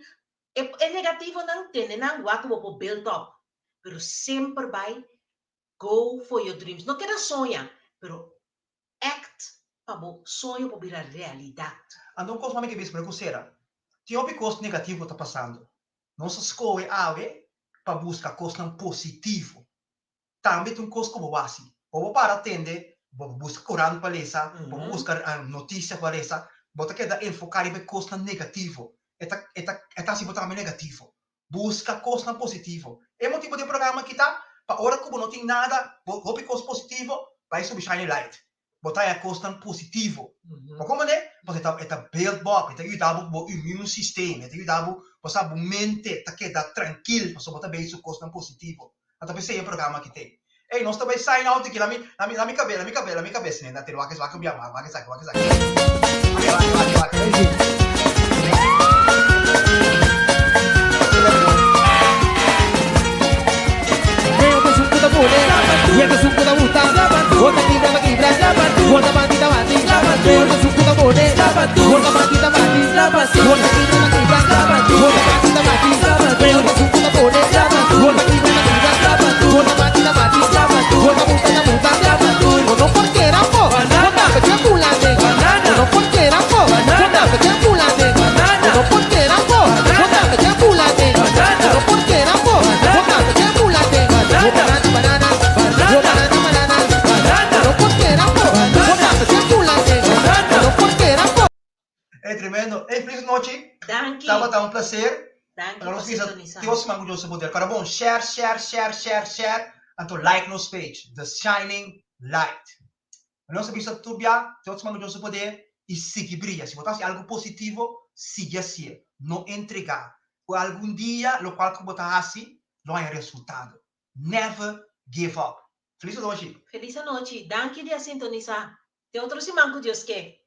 E e negativonan tene nan wak ku bo por build up. Pero semper bai go for your dreams. No keda soña, pero act pa bo soño por bira realidat. Anto un kos mami ke bisa por e ku sera. Tin hopi kos negativo ku ta pasando. Nos a skohe awe pa buska kosnan positivo. Tambe tin un kos ku bo hasi. Bo por para tende, bo por buska korant pa lesa, bo por buska notisia pa lesa, bo ta keda enfoká riba e kosnan negativo. E ta e ta e ta hasi bo tambe negativo. Buska kosnan positivo. E motibu di e programa aki ta pa ora ku bo no tin nada, bo hopi kos positivo, bai subi Shining Light. Bo ta haña kosnan positivo. Bo komprendé? Pasobra e ta e ta build bo up, e ta yuda bo ku bo immune system, e ta yuda bo, bo sa bo mente ta keda trankil pasobra bo ta bei su kosnan positivo. Anto p'esei e programa aki t'ei. Ey, nos ta bai sign out aki. Lami, lami, lami kabe, lami kabe, lami kabes nenda. Te wak, wak bia, wak esaki, wak esaki. Wak, wak, wak, wak. Ey, tremendo. Ey, felis nochi. Danki. Tabata un placer. Danki Nos pa bisa sintonisa. Dios man ku Dios su poder. Kara bon, share, share, share, share, share. Anto like nos page, The Shining Light. Nos a bisa tur bia, Dios man ku Dios su poder i sigui bria. Si bo ta hasi algu positivo, sigui hasié. No entregá. Ku algun dia lokual ku bo ta hasi lo haña resultado. Never give up. Felis anochi. Felis anochi. Danki di a sintonisa. Te otro siman ku Dios ke.